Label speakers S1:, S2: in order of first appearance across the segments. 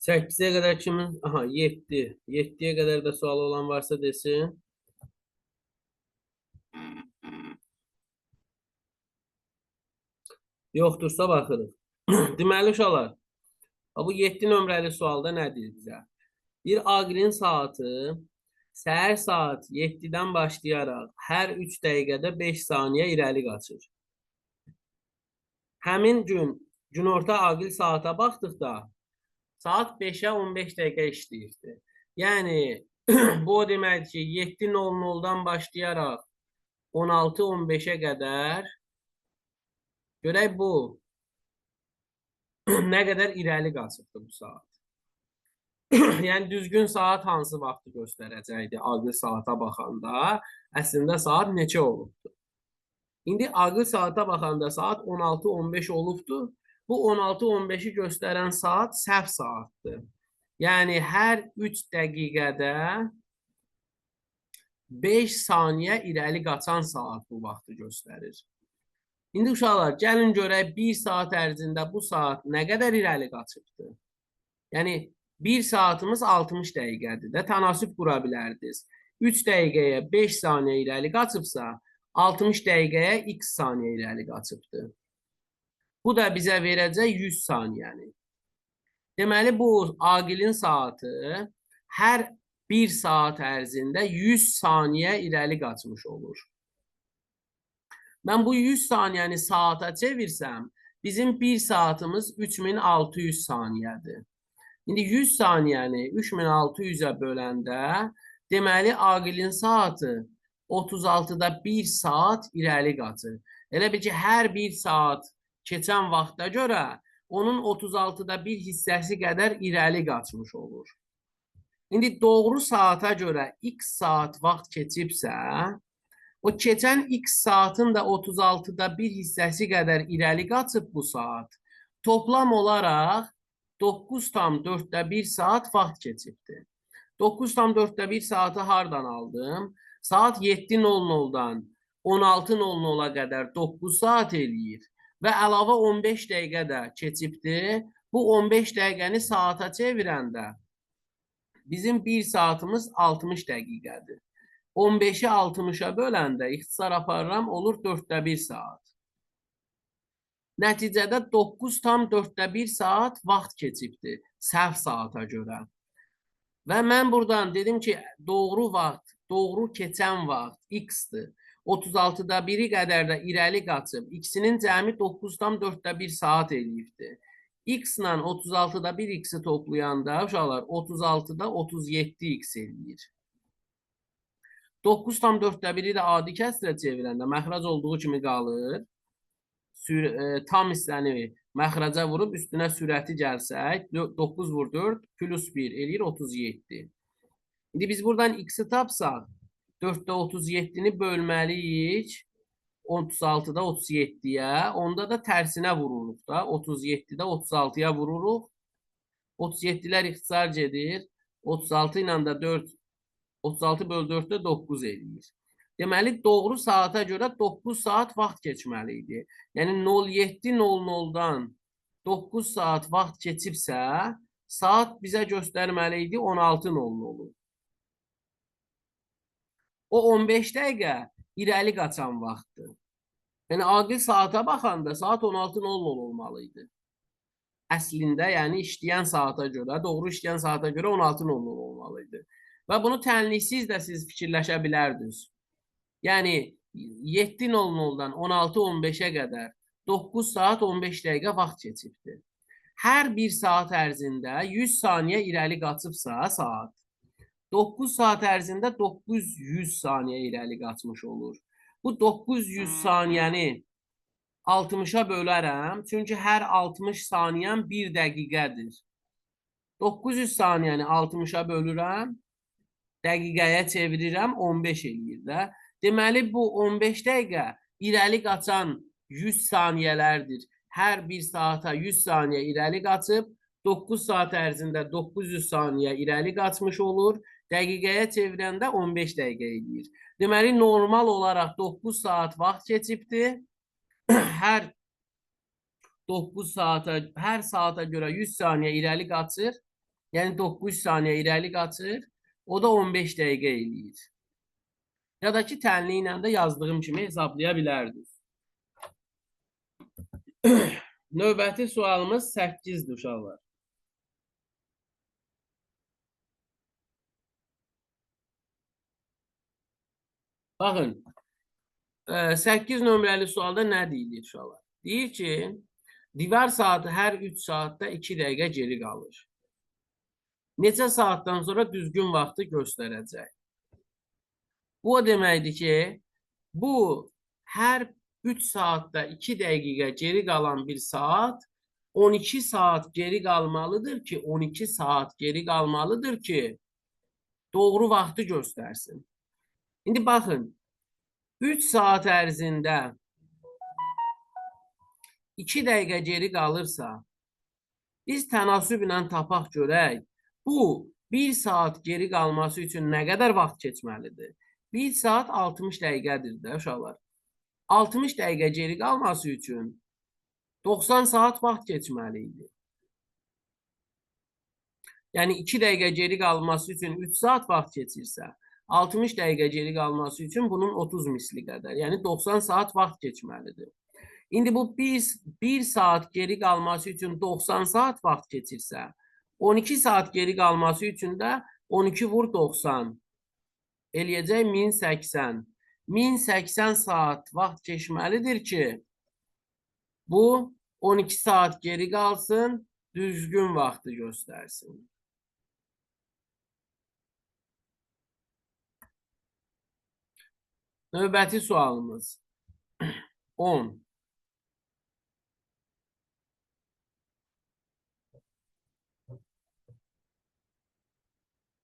S1: 8-ə qədər kimin? Aha, 7. 7-yə qədər də sualı olan varsa desin. Yoxdursa baxırıq. Deməli uşaqlar, bu 7 nömrəli sualda nə deyir bizə? Bir Aqilin saatı səhər saat 7-dən başlayaraq hər 3 dəqiqədə 5 saniyə irəli qaçır. Həmin gün günorta Aqil saata baxdıqda saat 5-ə 15 dəqiqə işləyirdi. Yəni bu o deməkdir ki, 7:00-dan başlayaraq 16:15-ə qədər görək bu nə qədər irəli qaçıbdır bu saat. Yəni düzgün saat hansı vaxtı göstərəcəkdi Aqil saata baxanda? Əslində saat neçə olubdur? İndi Aqil saata baxanda saat 16:15 olubdur. Bu 16:15-i göstərən saat səhv saatdır. Yəni hər 3 dəqiqədə 5 saniyə irəli qaçan saat bu vaxtı göstərir. İndi uşaqlar, gəlin görək 1 saat ərzində bu saat nə qədər irəli qaçıbdır? Yəni 1 saatımız 60 dəqiqədir də, tənasüb qura bilərdiniz. 3 dəqiqəyə 5 saniyə irəli qaçıbsa, 60 dəqiqəyə x saniyə irəli qaçıbdır. Bu da bizə verəcək 100 saniyəni. Deməli, bu Aqilin saatı hər 1 saat ərzində 100 saniyə irəli qaçmış olur. Mən bu 100 saniyəni saata çevirsəm, bizim 1 saatımız 3600 saniyədir. İndi 100 saniyəni 3600-ə böləndə, deməli, Aqilin saatı 36-da 1 saat irəli qaçır. Elə bil ki, hər 1 saat keçən vaxta görə onun 36-da 1 hissəsi qədər irəli qaçmış olur. İndi doğru saata görə x saat vaxt keçibsə, o keçən x saatın da 36-da 1 hissəsi qədər irəli qaçıb bu saat. Toplam olaraq 9,4 saat vaxt keçibdir. 9,4 saatı hardan aldım? Saat 7:00-dan 16:00-a qədər 9 saat eləyir və əlavə 15 dəqiqə də keçibdir. Bu 15 dəqiqəni saata çevirəndə bizim 1 saatımız 60 dəqiqədir. 15-i 60-a böləndə ixtisar aparıram, olur 1/4 saat. Nəticədə 9,4 saat vaxt keçibdir səhv saata görə. Və mən buradan dedim ki, doğru vaxt, doğru keçən vaxt x-dir. 36-da 1-i qədər də irəli qaçıb. X-inin cəmi 9,4 saat eləyibdir. X ilə 36-da 1 x-i toplayanda uşaqlar 36-da 37 x eləyir. 9,4-i də adi kəsrə çevirəndə məxrac olduğu kimi qalır. Tam hissəni məxracə vurub üstünə sürəti gəlsək, 9 vur 4 plus 1 eləyir 37. İndi biz buradan x-i tapsaq, 4-də 37-ni bölməliyik 36-da 37-yə. Onda da tərsinə vururuq da. 37-də 36-ya vururuq. 37-lər ixtisar gedir. 36 ilə də 4, 36 böl 4-də 9 eləyir. Deməli, doğru saata görə 9 saat vaxt keçməli idi. Yəni, 07:00-dan 9 saat vaxt keçibsə, saat bizə göstərməli idi 16:00-u. O 15 dəqiqə irəli qaçan vaxtdır. Yəni, Aqil saata baxanda saat 16:00 olmalı idi. Əslində, yəni işləyən saata görə, doğru işləyən saata görə 16:00 olmalı idi. Və bunu tənliksiz də siz fikirləşə bilərdiniz. Yəni, 7:00-dan 16:15-ə qədər 9 saat 15 dəqiqə vaxt keçibdir. Hər bir saat ərzində 100 saniyə irəli qaçıbsa saat, 9 saat ərzində 900 saniyə irəli qaçmış olur. Bu 900 saniyəni 60-a bölərəm. Çünki hər 60 saniyəm 1 dəqiqədir. 900 saniyəni 60-a bölürəm. Dəqiqəyə çevirirəm, 15 eləyir də. Deməli, bu 15 dəqiqə irəli qaçan 100 saniyələrdir. Hər bir saata 100 saniyə irəli qaçıb, 9 saat ərzində 900 saniyə irəli qaçmış olur. Dəqiqəyə çevirəndə 15 dəqiqə eləyir. Deməli, normal olaraq 9 saat vaxt keçibdir. Hər 9 saata, hər saata görə 100 saniyə irəli qaçır. Yəni 9 saniyə irəli qaçır, o da 15 dəqiqə eləyir. Ya da ki, tənliklə də yazdığım kimi hesablaya bilərdiniz. Növbəti sualımız 8-dir uşaqlar. Baxın, 8 nömrəli sualda nə deyilir uşaqlar? Deyir ki, divar saatı hər 3 saatda 2 dəqiqə geri qalır. Neçə saatdan sonra düzgün vaxtı göstərəcək? Bu o deməkdir ki, bu hər 3 saatda 2 dəqiqə geri qalan bir saat 12 saat geri qalmalıdır ki, 12 saat geri qalmalıdır ki, doğru vaxtı göstərsin. İndi baxın, 3 saat ərzində 2 dəqiqə geri qalırsa, biz tənasüblə tapaq görək, bu 1 saat geri qalması üçün nə qədər vaxt keçməlidir? 1 saat 60 dəqiqədir də uşaqlar. 60 dəqiqə geri qalması üçün 90 saat vaxt keçməli idi. Yəni 2 dəqiqə geri qalması üçün 3 saat vaxt keçirsə, 60 dəqiqə geri qalması üçün bunun 30 misli qədər, yəni 90 saat vaxt keçməlidir. İndi bu 1 saat geri qalması üçün 90 saat vaxt keçirsə, 12 saat geri qalması üçün də 12 vur 90 eləyəcək 1080. 1080 saat vaxt keçməlidir ki, bu 12 saat geri qalsın, düzgün vaxtı göstərsin. Növbəti sualımız 10.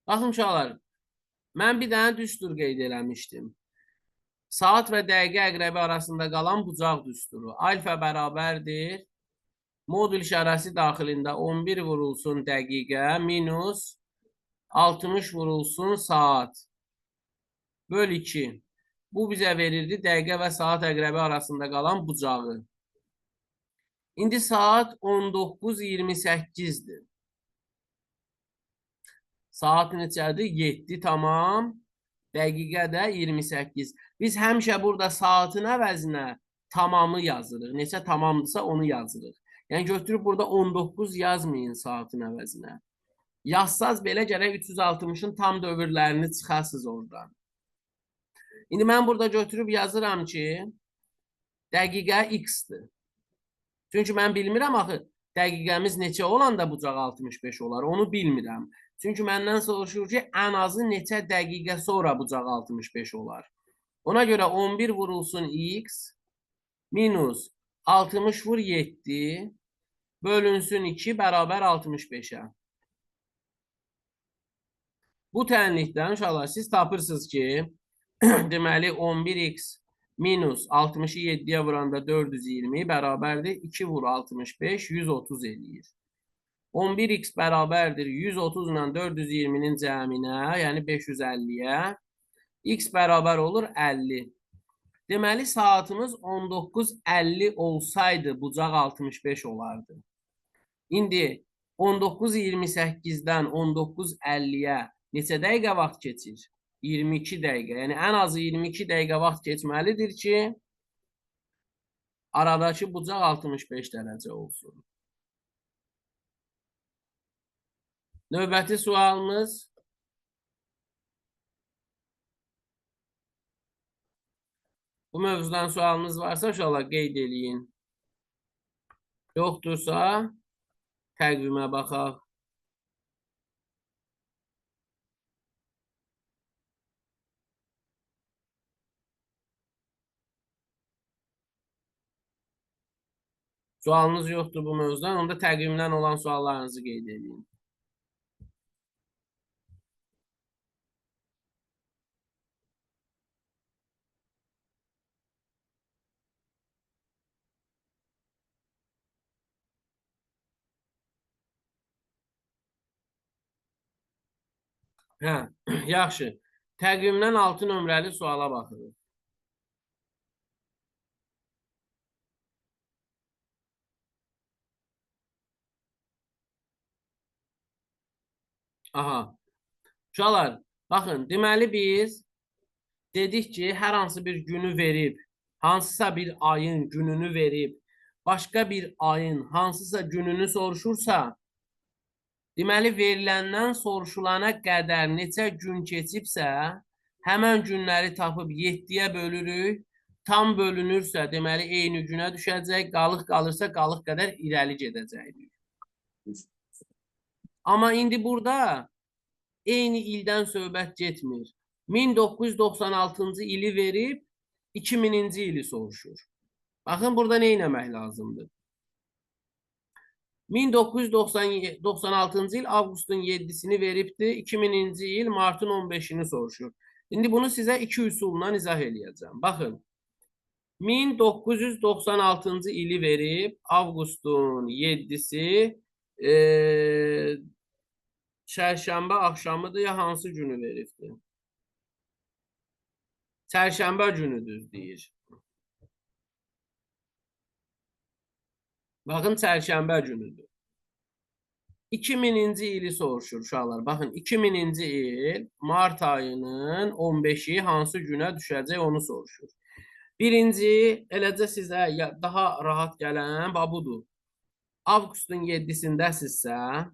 S1: Baxın uşaqlar, mən bir dənə düstur qeyd eləmişdim. Saat və dəqiqə əqrəbi arasında qalan bucaq düsturu. Alfa bərabərdir. Modul işarəsi daxilində 11 vurulsun dəqiqə minus 60 vurulsun saat. Böl 2. Bu bizə verirdi dəqiqə və saat əqrəbi arasında qalan bucağı. İndi saat 19:28-dir. Saat neçədir? 7, tamam. Dəqiqə də 28. Biz həmişə burada saatın əvəzinə tamamı yazırıq. Neçə tamamdırsa onu yazırıq. Yəni götürüb burada 19 yazmayın saatın əvəzinə. Yazsaz belə gərək 360-ın tam dövrlərini çıxasınız oradan. İndi mən burada götürüb yazıram ki, dəqiqə x-dir. Çünki mən bilmirəm axı, dəqiqəmiz neçə olanda bucaq 65 olar, onu bilmirəm. Çünki məndən soruşur ki, ən azı neçə dəqiqə sonra bucaq 65 olar. Ona görə 11 vurulsun x minus 60 vur 7 bölünsün 2 bərabər 65-ə. Bu tənlikdən uşaqlar siz tapırsınız ki, deməli 11x minus 60-ı 7-yə vuranda 420 bərabərdir 2 vur 65 130 eləyir. 11x bərabərdir 130 ilə 420-nin cəminə, yəni 550-yə. X bərabər olur 50. Deməli, saatımız 19:50 olsaydı, bucaq 65 olardı. İndi 19:28-dən 19:50-yə neçə dəqiqə vaxt keçir? 22 dəqiqə. Yəni, ən azı 22 dəqiqə vaxt keçməlidir ki, aradakı bucaq 65 dərəcə olsun. Növbəti sualımız. Bu mövzudan sualınız varsa uşaqlar qeyd eləyin. Yoxdursa təqvimə baxaq. Sualınız yoxdur bu mövzudan. Onda təqvimdən olan suallarınızı qeyd eləyin. Hə, yaxşı. Təqvimdən 6 nömrəli suala baxırıq. Aha. Uşaqlar, baxın, deməli biz dedik ki, hər hansı bir günü verib, hansısa bir ayın gününü verib, başqa bir ayın hansısa gününü soruşursa, deməli veriləndən soruşulana qədər neçə gün keçibsə, həmən günləri tapıb 7-yə bölürük. Tam bölünürsə, deməli eyni günə düşəcək, qalıq qalırsa, qalıq qədər irəli gedəcəkdir. Amma indi burada eyni ildən söhbət getmir. 1996-cı ili verib 2000-ci ili soruşur. Baxın, burada nə etmək lazımdır? 1996-cı il avqustun 7-sini veribdi, 2000-ci il martın 15-ini soruşur. İndi bunu sizə iki üsulla izah eləyəcəm. Baxın, 1996-cı ili verib avqustun 7-si çərşənbə axşamıdır ya hansı günü veribdir? Çərşənbə günüdür deyir. Baxın, çərşənbə günüdür. 2000-ci ili soruşur uşaqlar. Baxın, 2000-ci il mart ayının 15-i hansı günə düşəcək onu soruşur. Birinci, eləcə sizə daha rahat gələn bax budur. Avqustun 7-sindəsinizsə,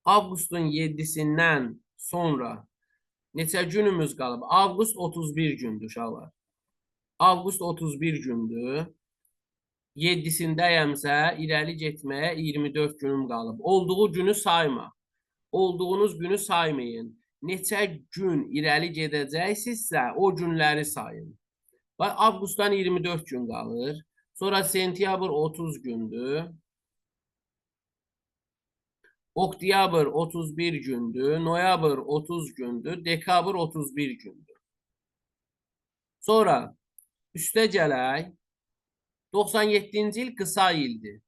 S1: avqustun 7-sindən sonra neçə günümüz qalıb? Avqust 31 gündür uşaqlar. Avqust 31 gündür. 7-sindəyəmsə, irəli getməyə 24 günüm qalıb. Olduğu günü sayma. Olduğunuz günü saymayın. Neçə gün irəli gedəcəksinizsə, o günləri sayın. Bax, avqustdan 24 gün qalır. Sonra sentyabr 30 gündür. Oktyabr 31 gündür. Noyabr 30 gündür. Dekabr 31 gündür. Sonra üstə gələk. 97-ci il qısa ildir.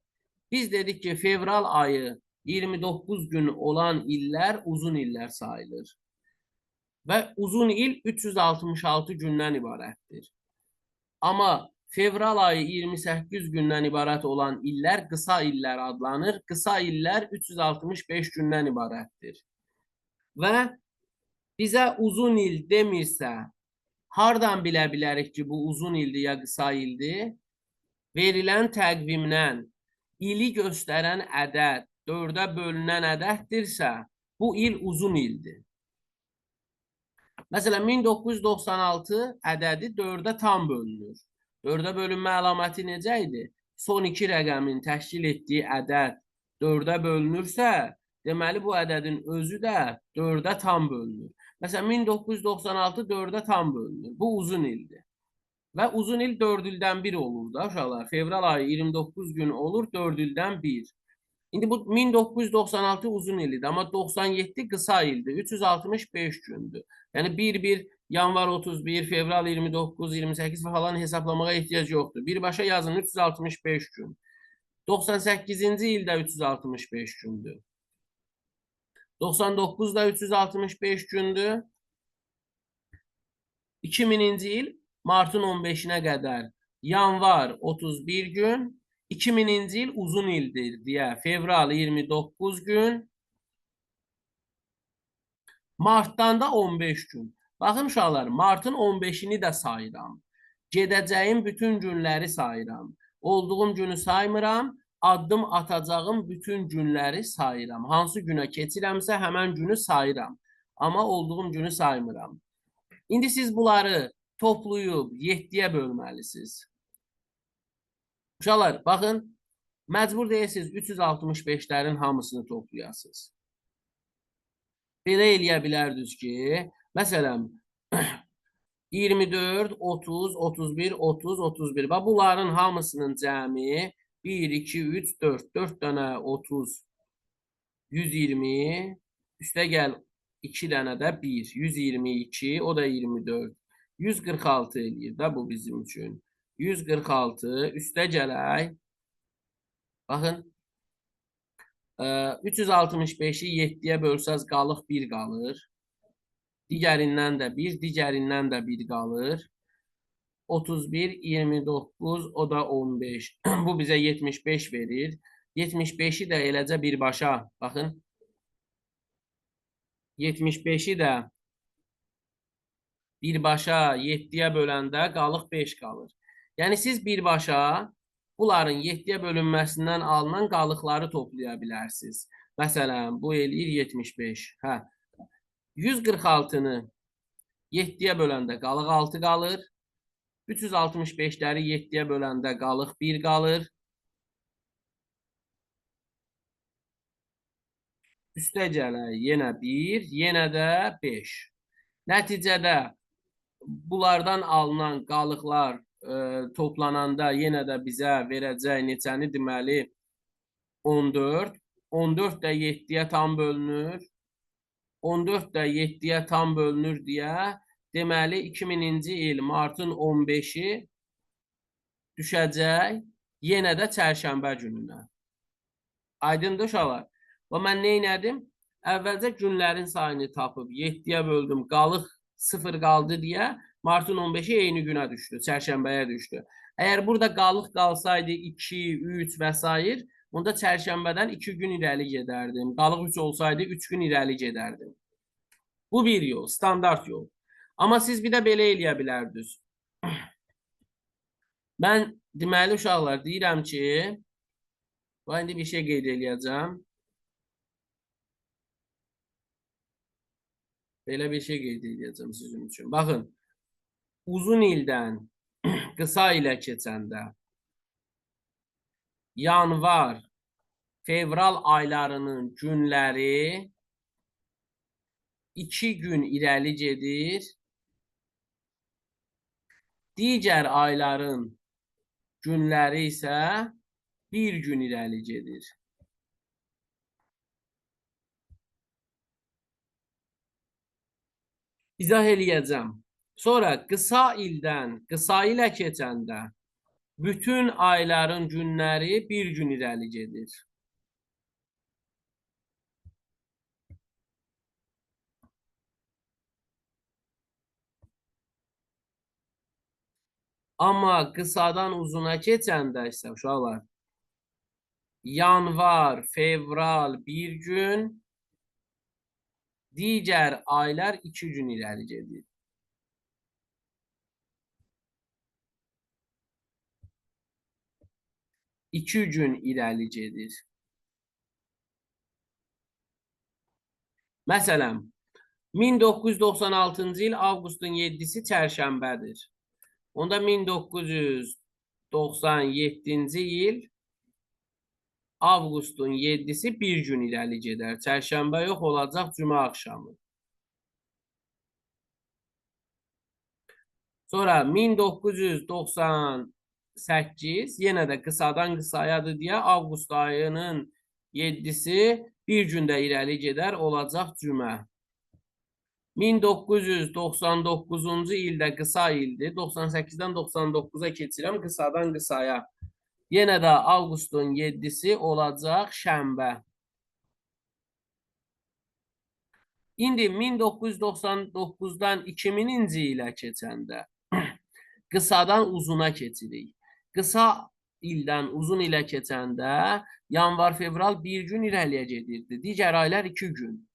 S1: Biz dedik ki, fevral ayı 29 gün olan illər uzun illər sayılır. Və uzun il 366 gündən ibarətdir. Amma fevral ayı 28 gündən ibarət olan illər qısa illər adlanır. Qısa illər 365 gündən ibarətdir. Və bizə uzun il demirsə, hardan bilə bilərik ki, bu uzun ildir ya qısa ildir? Verilən təqvimdən ili göstərən ədəd 4-ə bölünən ədəddirsə, bu il uzun ildir. Məsələn, 1996 ədədi 4-ə tam bölünür. 4-ə bölünmə əlaməti necə idi? Son iki rəqəmin təşkil etdiyi ədəd 4-ə bölünürsə, deməli bu ədədin özü də 4-ə tam bölünür. Məsələn, 1996 4-ə tam bölünür. Bu uzun ildir. Və uzun il 4 ildən 1 olur da uşaqlar. Fevral ayı 29 gün olur, 4 ildən 1. İndi bu 1996 uzun ildir, amma 97 qısa ildir. 365 gündür. Yəni 1-1, yanvar 31, fevral 29, 28 falan hesablamağa ehtiyac yoxdur. Birbaşa yazın 365 gün. 98-ci ildə 365 gündür. 99-da 365 gündür. 2000-ci il martın 15-inə qədər yanvar 31 gün, 2000-ci il uzun ildir deyə fevral 29 gün, martdan da 15 gün. Baxın uşaqlar, martın 15-ini də sayıram. Gedəcəyim bütün günləri sayıram. Olduğum günü saymıram, addım atacağım bütün günləri sayıram. Hansı günə keçirəmsə həmən günü sayıram. Amma olduğum günü saymıram. İndi siz bunları toplayıb 7-yə bölməlisiniz. Uşaqlar, baxın, məcbur deyilsiniz 365-lərin hamısını toplayasınız. Belə eləyə bilərdiniz ki, məsələn, 24, 30, 31, 30, 31. Bax, bunların hamısının cəmi 1, 2, 3, 4. 4 dənə 30, 120, üstə gəl 2 dənə də 1, 122, o da 24. 146 eləyir də bu bizim üçün. 146, üstə gələk. Baxın, 365-i 7-yə bölsəz qalıq 1 qalır. Digərindən də 1, digərindən də 1 qalır. 31, 29, o da 15. Bu bizə 75 verir. 75-i də eləcə birbaşa, baxın. 75-i də birbaşa 7-yə böləndə qalıq 5 qalır. Yəni siz birbaşa bunların 7-yə bölünməsindən alınan qalıqları toplaya bilərsiniz. Məsələn, bu eləyir 75. Hə. 146-nı 7-yə böləndə qalıq 6 qalır. 365-ləri 7-yə böləndə qalıq 1 qalır. Üstə gələk yenə 1, yenə də 5. Nəticədə bunlardan alınan qalıqlar toplananda yenə də bizə verəcək neçəni, deməli 14. 14 də 7-yə tam bölünür. 14 də 7-yə tam bölünür deyə, deməli 2000-ci il martın 15-i düşəcək yenə də çərşənbə gününə. Aydındır uşaqlar? Və mən nə elədim? Əvvəlcə günlərin sayını tapıb 7-yə böldüm, qalıq 0 qaldı deyə martın 15-i eyni günə düşdü, çərşənbəyə düşdü. Əgər burada qalıq qalsaydı 2, 3 və s. onda çərşənbədən 2 gün irəli gedərdim. Qalıq 3 olsaydı 3 gün irəli gedərdim. Bu bir yol, standart yol. Amma siz bir də belə eləyə bilərdiniz. Mən deməli uşaqlar deyirəm ki, indi bir şey qeyd eləyəcəm. Belə bir şey qeyd edəcəm sizin üçün. Baxın, uzun ildən qısa ilə keçəndə yanvar, fevral aylarının günləri 2 gün irəli gedir. Digər ayların günləri isə 1 gün irəli gedir. İzah eləyəcəm. Sonra qısa ildən qısa ilə keçəndə bütün ayların günləri bir gün irəli gedir. Amma qısadan uzuna keçəndə isə uşaqlar, yanvar, fevral bir gün, digər aylar 2 gün irəli gedir. 2 gün irəli gedir. Məsələn, 1996-cı il avqustun 7-si çərşənbədir. Onda 1997-ci il avqustun 7-si bir gün irəli gedər. Çərşənbə yox, olacaq cümə axşamı. Sonra 1998 yenə də qısadan qısayadır deyə avqust ayının 7-si bir gündə irəli gedər, olacaq cümə. 1999-cu ildə qısa ildir. 98-dən 99-a keçirəm, qısadan qısaya. Yenə də avqustun 7-si olacaq şənbə. İndi 1999-dan 2000-ci ilə keçəndə qısadan uzuna keçirik. Qısa ildən uzun ilə keçəndə yanvar-fevral bir gün irəliyə gedirdi. Digər aylar 2 gün.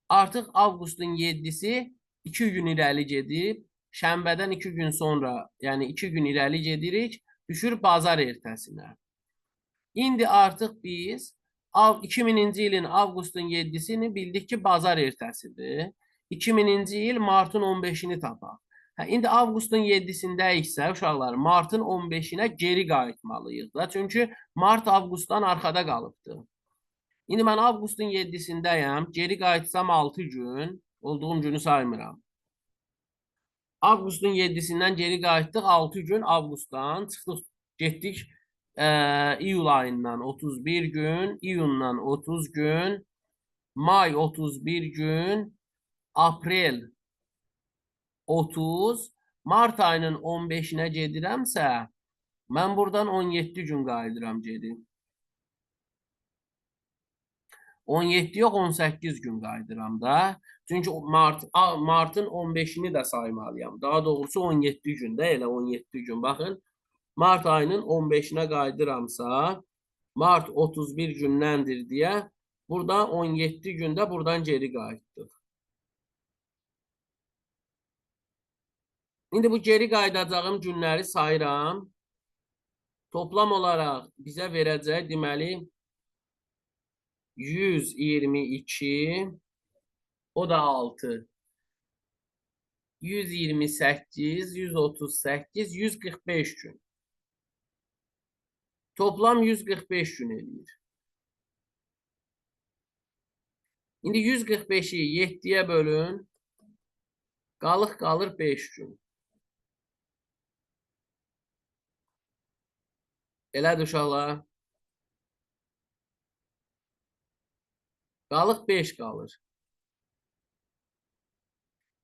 S1: Artıq avqustun 7-si 2 gün irəli gedib, şənbədən 2 gün sonra, yəni 2 gün irəli gedirik, düşür bazar ertəsinə. İndi artıq biz 2000-ci ilin avqustun 7-sini bildik ki, bazar ertəsidir. 2000-ci il martın 15-ini tapaq. İndi avqustun 7-sindəyiksə, uşaqlar, martın 15-inə geri qayıtmalıyıq da. Çünki mart avqustdan arxada qalıbdır. İndi mən avqustun 7-sindəyəm. Geri qayıtsam 6 gün, olduğum günü saymıram. Avqustun 7-sindən geri qayıtdıq 6 gün avqustdan çıxdıq, getdik iyul ayından 31 gün, iyundan 30 gün, may 31 gün, aprel 30, mart ayının 15-inə gedirəmsə, mən buradan 17 gün qayıdıram geri. 17 yox, 18 gün qayıdıram da. Çünki martın 15-ini də saymalıyam. Daha doğrusu 17 gündə, elə 17 gün. Baxın, mart ayının 15-inə qayıdıramsa, mart 31 gündəndir deyə, burada 17 gündə buradan geri qayıtdıq. İndi bu geri qayıdacağım günləri sayıram. Toplam olaraq bizə verəcək, deməli, 122, o da 6. 128, 138, 145 gün. Toplam 145 gün eləyir. İndi 145-i 7-yə bölün. Qalıq qalır 5 gün. Elədir uşaqlar. Qalıq 5 qalır.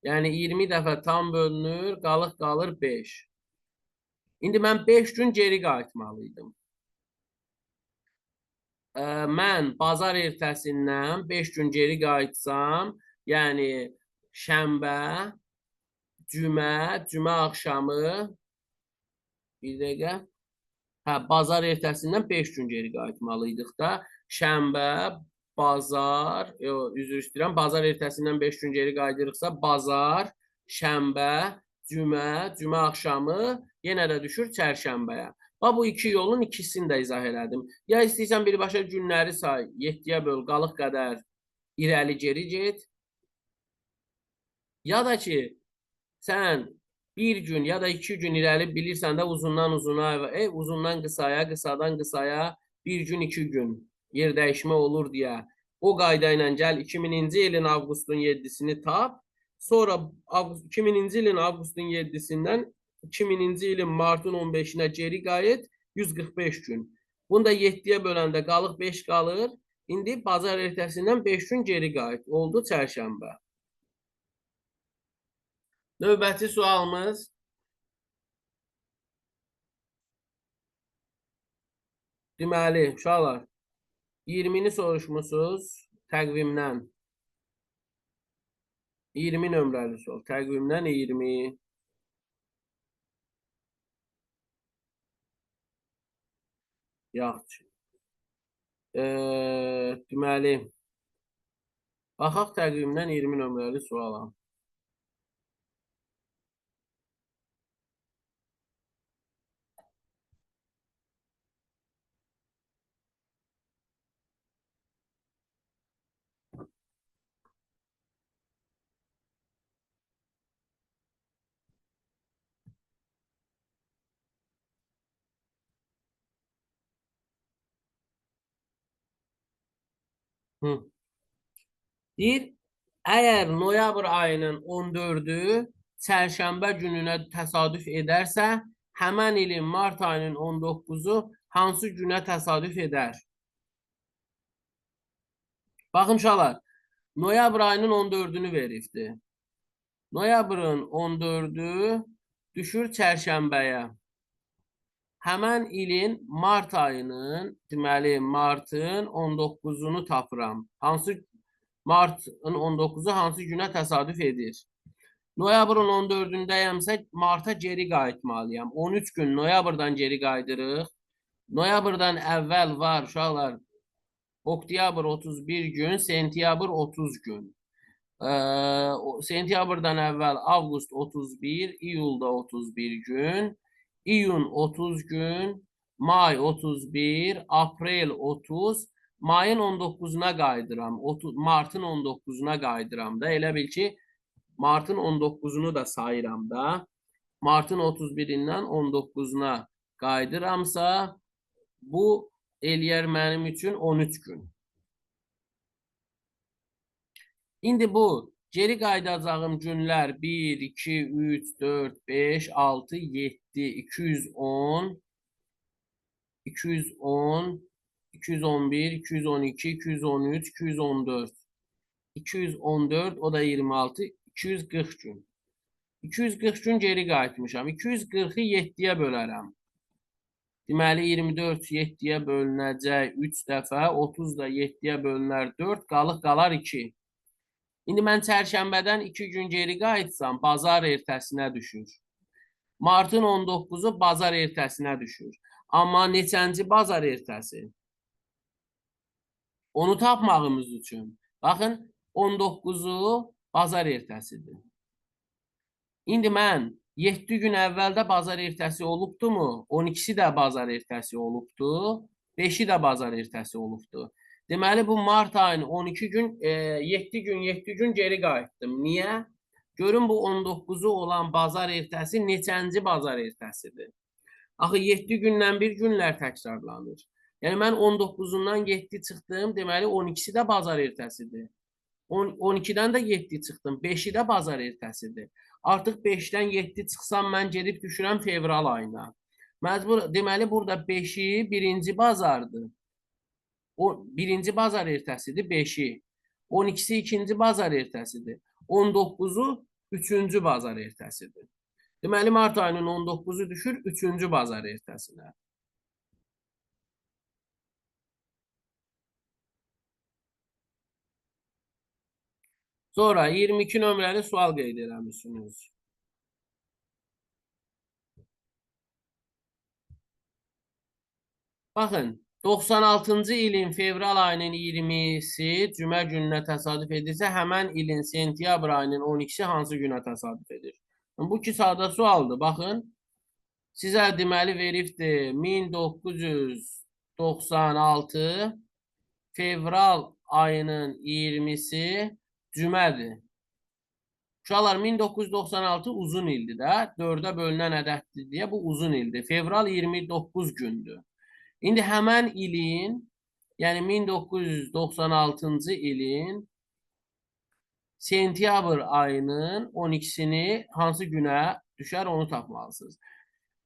S1: Yəni 20 dəfə tam bölünür, qalıq qalır 5. İndi mən 5 gün geri qayıtmalıydım. Mən bazar ertəsindən 5 gün geri qayıtsam, yəni şənbə, cümə, cümə axşamı, bir dəqiqə, hə, bazar ertəsindən 5 gün geri qayıtmalıydıq da. Şənbə, bazar, üzr istəyirəm, bazar ertəsindən 5 gün geri qayıdırıqsa, bazar, şənbə, cümə, cümə axşamı yenə də düşür çərşənbəyə. Bax, bu iki yolun ikisini də izah elədim. Ya istəyirsən birbaşa günləri say, 7-yə böl, qalıq qədər irəli geri get. Ya da ki, sən bir gün ya da 2 gün irəli bilirsən də uzundan uzuna, uzundan qısaya, qısadan qısaya bir gün, 2 gün yer dəyişmə olur deyə. O qayda ilə gəl 2000-ci ilin avqustun 7-sini tap. Sonra 2000-ci ilin avqustun 7-sindən 2000-ci ilin martın 15-inə geri qayıt 145 gün. Bunu da 7-yə böləndə qalıq 5 qalır. İndi bazar ertəsindən 5 gün geri qayıt. Oldu çərşənbə. Növbəti sualımız. Deməli, uşaqlar, 20-ni soruşmusunuz təqvimdən. 20 nömrəli sual. Təqvimdən 20. Yaxşı. Deməli, baxaq təqvimdən 20 nömrəli suala. Deyir, əgər noyabr ayının 14-ü çərşənbə gününə təsadüf edərsə, həmən ilin mart ayının 19-u hansı günə təsadüf edər? Baxın uşaqlar, noyabr ayının 14-ünü veribdir. Noyabrın 14-ü düşür çərşənbəyə. Həmən ilin mart ayının, deməli, martın 19-unu tapıram. Hansı martın 19-u hansı günə təsadüf edir? Noyabrın 14-ündəyəmsə, marta geri qayıtmalıyam. 13 gün noyabrdan geri qayıdırıq. Noyabrdan əvvəl var uşaqlar, oktyabr 31 gün, sentyabr 30 gün. Sentyabrdan əvvəl avqust 31, iyulda 31 gün. İyun 30 gün, may 31, aprel 30, mayın 19-una qayıdıram, martın 19-una qayıdıram da. Elə bil ki, martın 19-unu da sayıram da. Martın 31-dən 19-una qayıdıramsa, bu eləyər mənim üçün 13 gün. İndi bu geri qayıdacağım günlər 1, 2, 3, 4, 5, 6, 7, 210, 210, 211, 212, 213, 214. 214, o da 26, 240 gün. 240 gün geri qayıtmışam. 240-ı 7-yə bölərəm. Deməli, 24 7-yə bölünəcək 3 dəfə, 30 da 7-yə bölünər 4, qalıq qalar 2. İndi mən çərşənbədən 2 gün geri qayıtsam, bazar ertəsinə düşür. Martın 19-u bazar ertəsinə düşür. Amma neçənci bazar ertəsi? Onu tapmağımız üçün. Baxın, 19-u bazar ertəsidir. İndi mən 7 gün əvvəldə bazar ertəsi olubdumu? 12-si də bazar ertəsi olubdu. 5-i də bazar ertəsi olubdu. Deməli, bu mart ayını 12 gün, 7 gün, 7 gün geri qayıtdım. Niyə? Görün, bu 19-u olan bazar ertəsi neçənci bazar ertəsidir? Axı, 7 gündən bir günlər təkrarlanır. Yəni, mən 19-undan 7 çıxdım, deməli, 12-si də bazar ertəsidir. 12-dən də 7 çıxdım, 5-i də bazar ertəsidir. Artıq 5-dən 7 çıxsam, mən gedib düşürəm fevral ayına. Məcbur, deməli, burada 5-i birinci bazardır. O, birinci bazar ertəsidir 5-i. 12-si ikinci bazar ertəsidir. 19-u üçüncü bazar ertəsidir. Deməli, mart ayının 19-u düşür üçüncü bazar ertəsinə. Sonra 22 nömrəli sual qeyd eləmişsiniz. Baxın, 96-cı ilin fevral ayının 20-si cümə gününə təsadüf edirsə, həmən ilin sentyabr ayının 12-si hansı günə təsadüf edir? Bu ki sadə sualdır. Baxın, sizə deməli veribdir 1996 fevral ayının 20-si cümədir. Uşaqlar, 1996 uzun ildir də, 4-ə bölünən ədəddir deyə bu uzun ildir. Fevral 29 gündür. İndi həmən ilin, yəni 1996-cı ilin sentyabr ayının 12-sini hansı günə düşər onu tapmalısınız.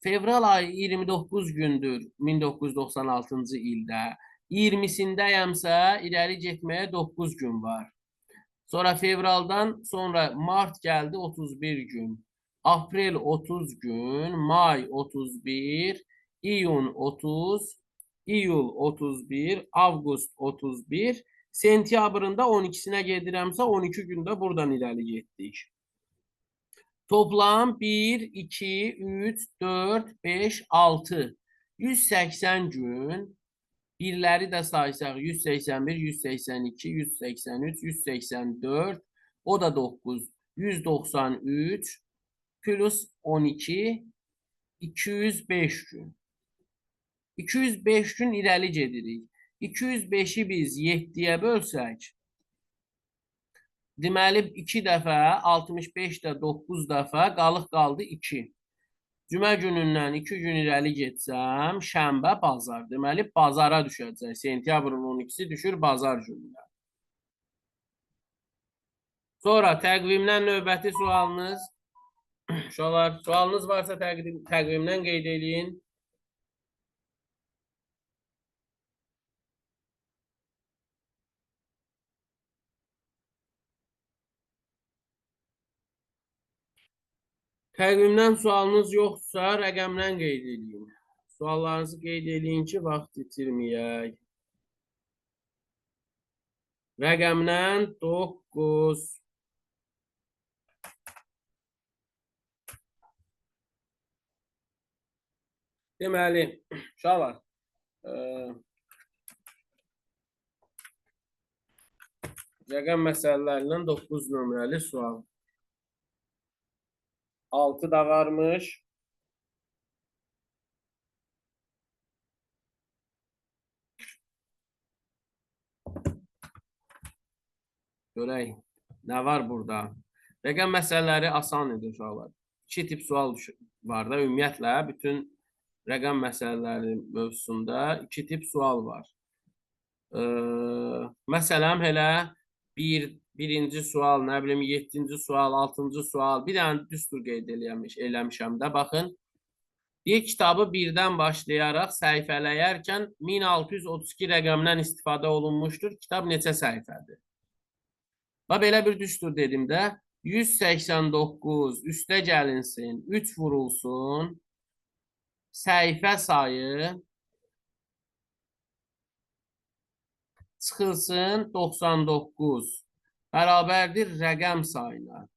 S1: Fevral ayı 29 gündür 1996-cı ildə. 20-sindəyəmsə irəli getməyə 9 gün var. Sonra fevraldan sonra mart gəldi 31 gün. Aprel 30 gün, may 31, iyun 30, iyul 31, avqust 31, sentyabrın da 12-sinə gedirəmsə 12 gündə buradan irəli getdik. Toplam 1, 2, 3, 4, 5, 6. 180 gün. Birləri də saysaq 181, 182, 183, 184, o da 9, 193 plus 12, 205 gün. 205 gün irəli gedirik. 205-i biz 7-yə bölsək, deməli 2 dəfə, 65 də 9 dəfə, qalıq qaldı 2. Cümə günündən 2 gün irəli getsəm, şənbə, bazar. Deməli, bazara düşəcək. Sentyabrın 12-si düşür bazar gününə. Sonra təqvimdən növbəti sualınız. Uşaqlar, sualınız varsa təqvimdən qeyd eləyin. Təqvimdən sualınız yoxdursa, rəqəmdən qeyd eləyin. Suallarınızı qeyd eləyin ki, vaxt itirməyək. Rəqəmdən 9. Deməli, uşaqlar, rəqəm məsələlərindən 9 nömrəli sual. 6 da varmış. Görək, nə var burada? Rəqəm məsələləri asan idi uşaqlar. İki tip sual var da, ümumiyyətlə, bütün rəqəm məsələləri mövzusunda iki tip sual var. Məsələn, elə birinci sual, nə bilim, 7-ci sual, 6-cı sual, bir dənə düstur qeyd eləmişəm də, baxın. Bir kitabı birdən başlayaraq səhifələyərkən 1632 rəqəmdən istifadə olunmuşdur. Kitab neçə səhifədir? Bax, belə bir düstur dedim də, 189 üstə gəlinsin, 3 vurulsun, səhifə sayı çıxılsın 99 bərabərdir rəqəm sayına.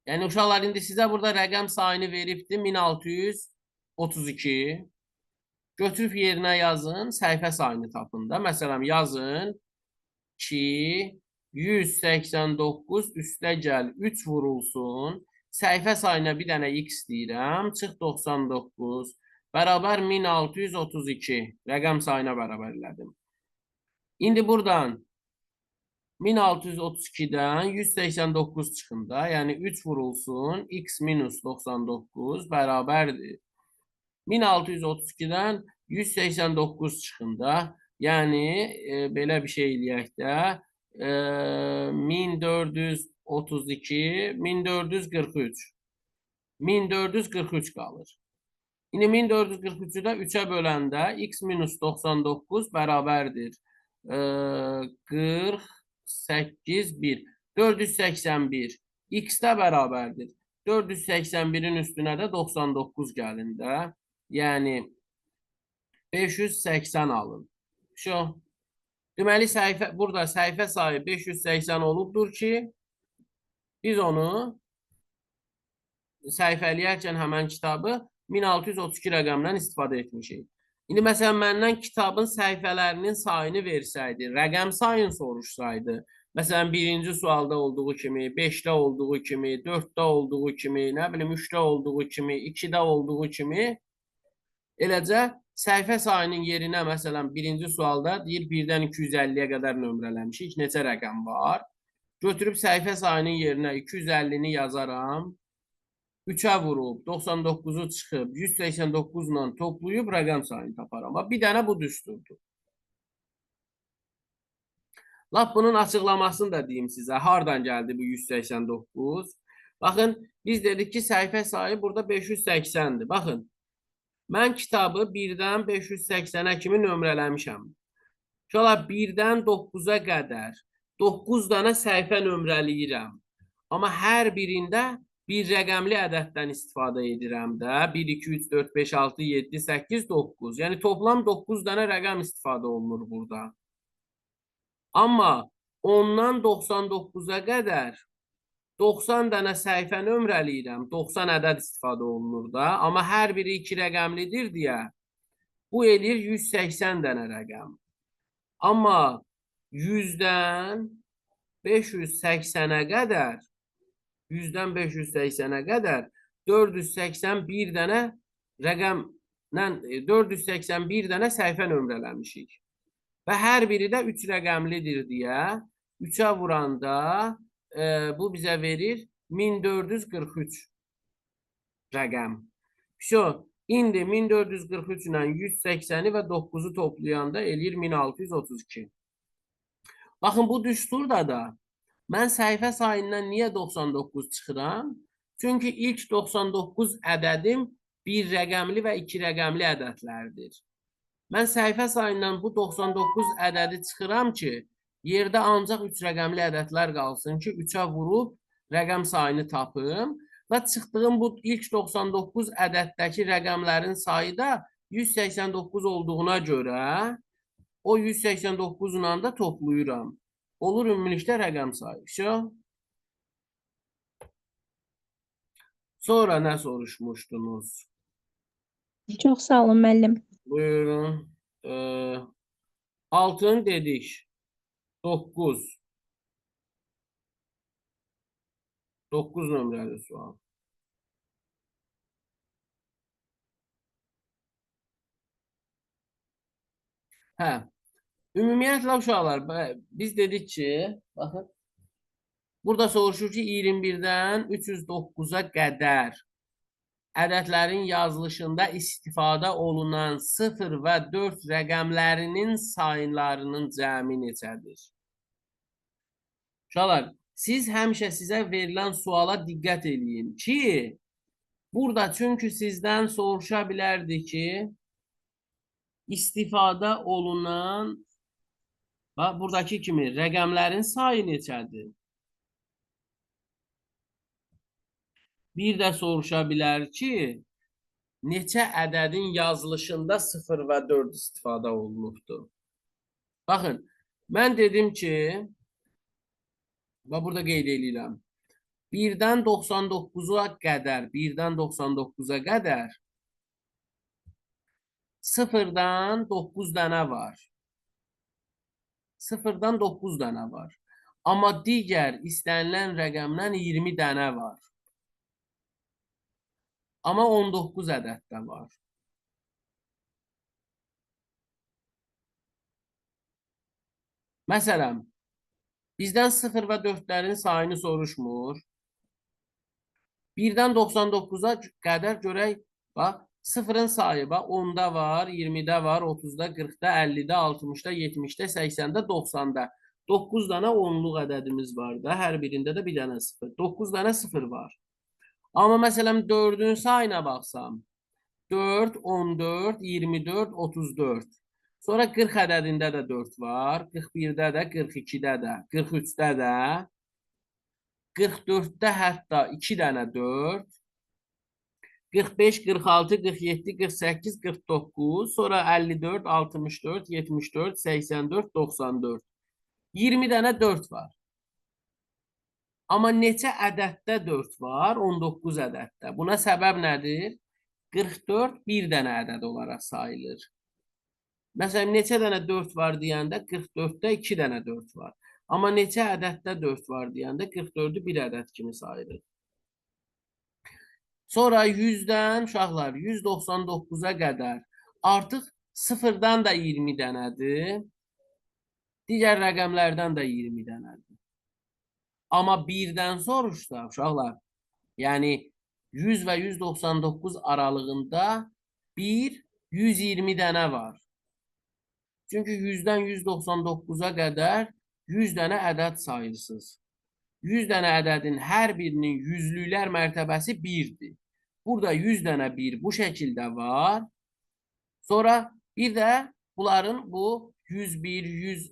S1: Yəni, uşaqlar, indi sizə burada rəqəm sayını veribdir 1632. Götürüb yerinə yazın, səhifə sayını tapın da. Məsələn, yazın 2, 189 üstə gəl 3 vurulsun. Səhifə sayına bir dənə x deyirəm. Çıx 99 bərabər 1632. Rəqəm sayına bərabər elədim. İndi buradan 1632-dən 189 çıxında, yəni 3 vurulsun, x minus 99 bərabərdir. 1632-dən 189 çıxında, yəni belə bir şey eləyək də, 1432, 1443. 1443 qalır. İndi 1443-ü də 3-ə böləndə x minus 99 bərabərdir. 48, 1. 481. X də bərabərdir. 481-in üstünə də 99 gəlin də. Yəni 580 alın. Şu. Deməli, burada səhifə sayı 580 olubdur ki, biz onu səhifələyərkən həmən kitabı 1632 rəqəmdən istifadə etmişik. İndi məsələn, məndən kitabın səhifələrinin sayını versəydi, rəqəm sayını soruşsaydı, məsələn, birinci sualda olduğu kimi, 5-də olduğu kimi, 4-də olduğu kimi, nə bilim, 3-də olduğu kimi, 2-də olduğu kimi, eləcə səhifə sayının yerinə, məsələn, birinci sualda deyir 1-dən 250-yə qədər nömrələmişik, neçə rəqəm var? Götürüb səhifə sayının yerinə 250-ni yazaram. 3-ə vurub, 99-u çıxıb, 189 ilə toplayıb rəqəm sayını taparam. Bax, bir dənə bu düsturdur. Lap bunun açıqlamasını da deyim sizə. Hardan gəldi bu 189? Baxın, biz dedik ki, səhifə sayı burada 580-dir. Baxın, mən kitabı 1-dən 580-ə kimi nömrələmişəm. Şöyle 1-dən 9-a qədər 9 dənə səhifə nömrələyirəm. Amma hər birində bir rəqəmli ədəddən istifadə edirəm də. 1, 2, 3, 4, 5, 6, 7, 8, 9. Yəni toplam 9 dənə rəqəm istifadə olunur burada. Amma 10-dan 99-a qədər 90 dənə səhifə nömrələyirəm. 90 ədəd istifadə olunur da. Amma hər biri 2 rəqəmlidir deyə bu eləyir 180 dənə rəqəm. Amma 100-dən 580-ə qədər 100-dən 580-ə qədər 481 dənə rəqəmlə 481 dənə səhifə nömrələmişik. Və hər biri də 3 rəqəmlidir deyə 3-ə vuranda bu bizə verir 1443 rəqəm. Şo, indi 1443 ilə 180-i və 9-u toplayanda eləyir 1632. Baxın, bu düsturda da mən səhifə sayından niyə 99 çıxıram? Çünki ilk 99 ədədim bir rəqəmli və iki rəqəmli ədədlərdir. Mən səhifə sayından bu 99 ədədi çıxıram ki, yerdə ancaq 3 rəqəmli ədədlər qalsın ki, 3-ə vurub rəqəm sayını tapım və çıxdığım bu ilk 99 ədəddəki rəqəmlərin sayı da 189 olduğuna görə o 189 ilə də toplayıram. Olur ümumilikdə rəqəm sayı. Şo. Sonra nə soruşmuşdunuz?
S2: Çox sağ olun müəllim.
S1: Buyurun. Altın dedik. 9. 9 nömrəli sual. Hə. Ümumiyyətlə uşaqlar, biz dedik ki, baxın, burada soruşur ki, 21-dən 309-a qədər ədədlərin yazılışında istifadə olunan 0 və 4 rəqəmlərinin saylarının cəmi neçədir? Uşaqlar, siz həmişə sizə verilən suala diqqət eləyin ki, burada çünki sizdən soruşa bilərdi ki, istifadə olunan bax, buradakı kimi rəqəmlərin sayı neçədir? Bir də soruşa bilər ki, neçə ədədin yazılışında 0 və 4 istifadə olunubdur? Baxın, mən dedim ki, bax burada qeyd eləyirəm. 1-dən 99-a qədər, 1-dən 99-a qədər 0-dan 9 dənə var. 0-dan 9 dənə var. Amma digər istənilən rəqəmdən 20 dənə var. Amma 19 ədəd də var. Məsələn, bizdən 0 və 4-lərin sayını soruşmur. 1-dən 99-a qədər görək, bax, 0-ın sayı bax, 10-da var, 20-də var, 30-da, 40-da, 50-də, 60-da, 70-də, 80-də, 90-da. 9 dənə onluq ədədimiz var da, hər birində də bir dənə 0. 9 dənə 0 var. Amma məsələn 4-ün sayına baxsam, 4, 14, 24, 34. Sonra 40 ədədində də 4 var, 41-də də, 42-də də, 43-də də, 44-də hətta 2 dənə 4, 45, 46, 47, 48, 49, sonra 54, 64, 74, 84, 94. 20 dənə 4 var. Amma neçə ədəddə 4 var? 19 ədəddə. Buna səbəb nədir? 44 bir dənə ədəd olaraq sayılır. Məsələn, neçə dənə 4 var deyəndə 44-də 2 dənə 4 var. Amma neçə ədəddə 4 var deyəndə 44-ü bir ədəd kimi sayılır. Sonra 100-dən uşaqlar 199-a qədər artıq 0-dan da 20 dənədir. Digər rəqəmlərdən də 20 dənədir. Amma 1-dən soruşsa uşaqlar, yəni 100 və 199 aralığında 1, 120 dənə var. Çünki 100-dən 199-a qədər 100 dənə ədəd sayırsınız. 100 dənə ədədin hər birinin yüzlüklər mərtəbəsi 1-dir. Burada 100 dənə 1 bu şəkildə var. Sonra bir də bunların bu 101, 100,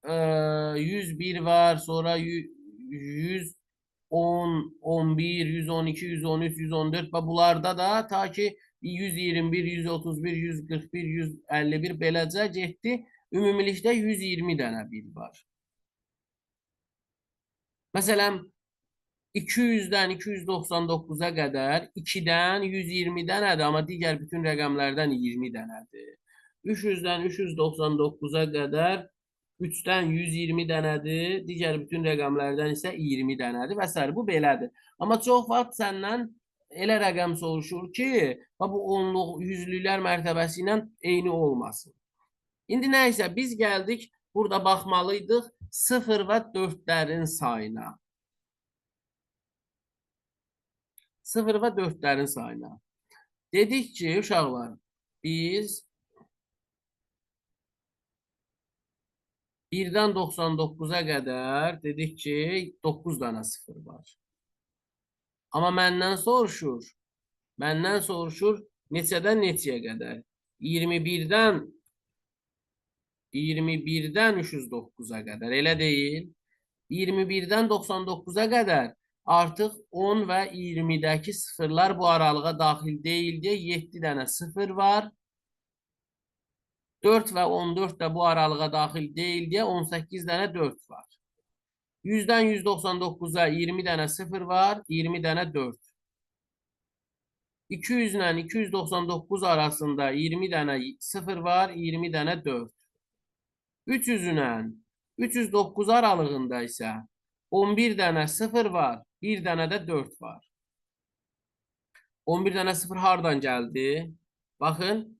S1: 101 var, sonra 110, 11, 112, 113, 114 və bunlarda da ta ki 121, 131, 141, 151 beləcə getdi. Ümumilikdə 120 dənə 1 var. Məsələn, 200-dən 299-a qədər 2-dən 120 dənədir, amma digər bütün rəqəmlərdən 20 dənədir. 300-dən 399-a qədər 3-dən 120 dənədir, digər bütün rəqəmlərdən isə 20 dənədir və s. Bu belədir. Amma çox vaxt səndən elə rəqəm soruşur ki, bu onluq, yüzlüklər mərtəbəsi ilə eyni olmasın. İndi nə isə biz gəldik, burada baxmalıydıq 0 və 4-lərin sayına. 0 və 4-lərin sayına. Dedik ki, uşaqlar, biz 1-dən 99-a qədər dedik ki, 9 dənə 0 var. Amma məndən soruşur, neçədən neçəyə qədər? 21-dən 309-a qədər, elə deyil. 21-dən 99-a qədər artıq 10 və 20-dəki sıfırlar bu aralığa daxil deyil deyə 7 dənə 0 var. 4 və 14 də bu aralığa daxil deyil deyə 18 dənə 4 var. 100-dən 199-a 20 dənə 0 var, 20 dənə 4. 200 ilə 299 arasında 20 dənə 0 var, 20 dənə 4. 300 ilə 309 aralığında isə 11 dənə 0 var, 1 dənə də 4 var. 11 dənə 0 hardan gəldi? Baxın,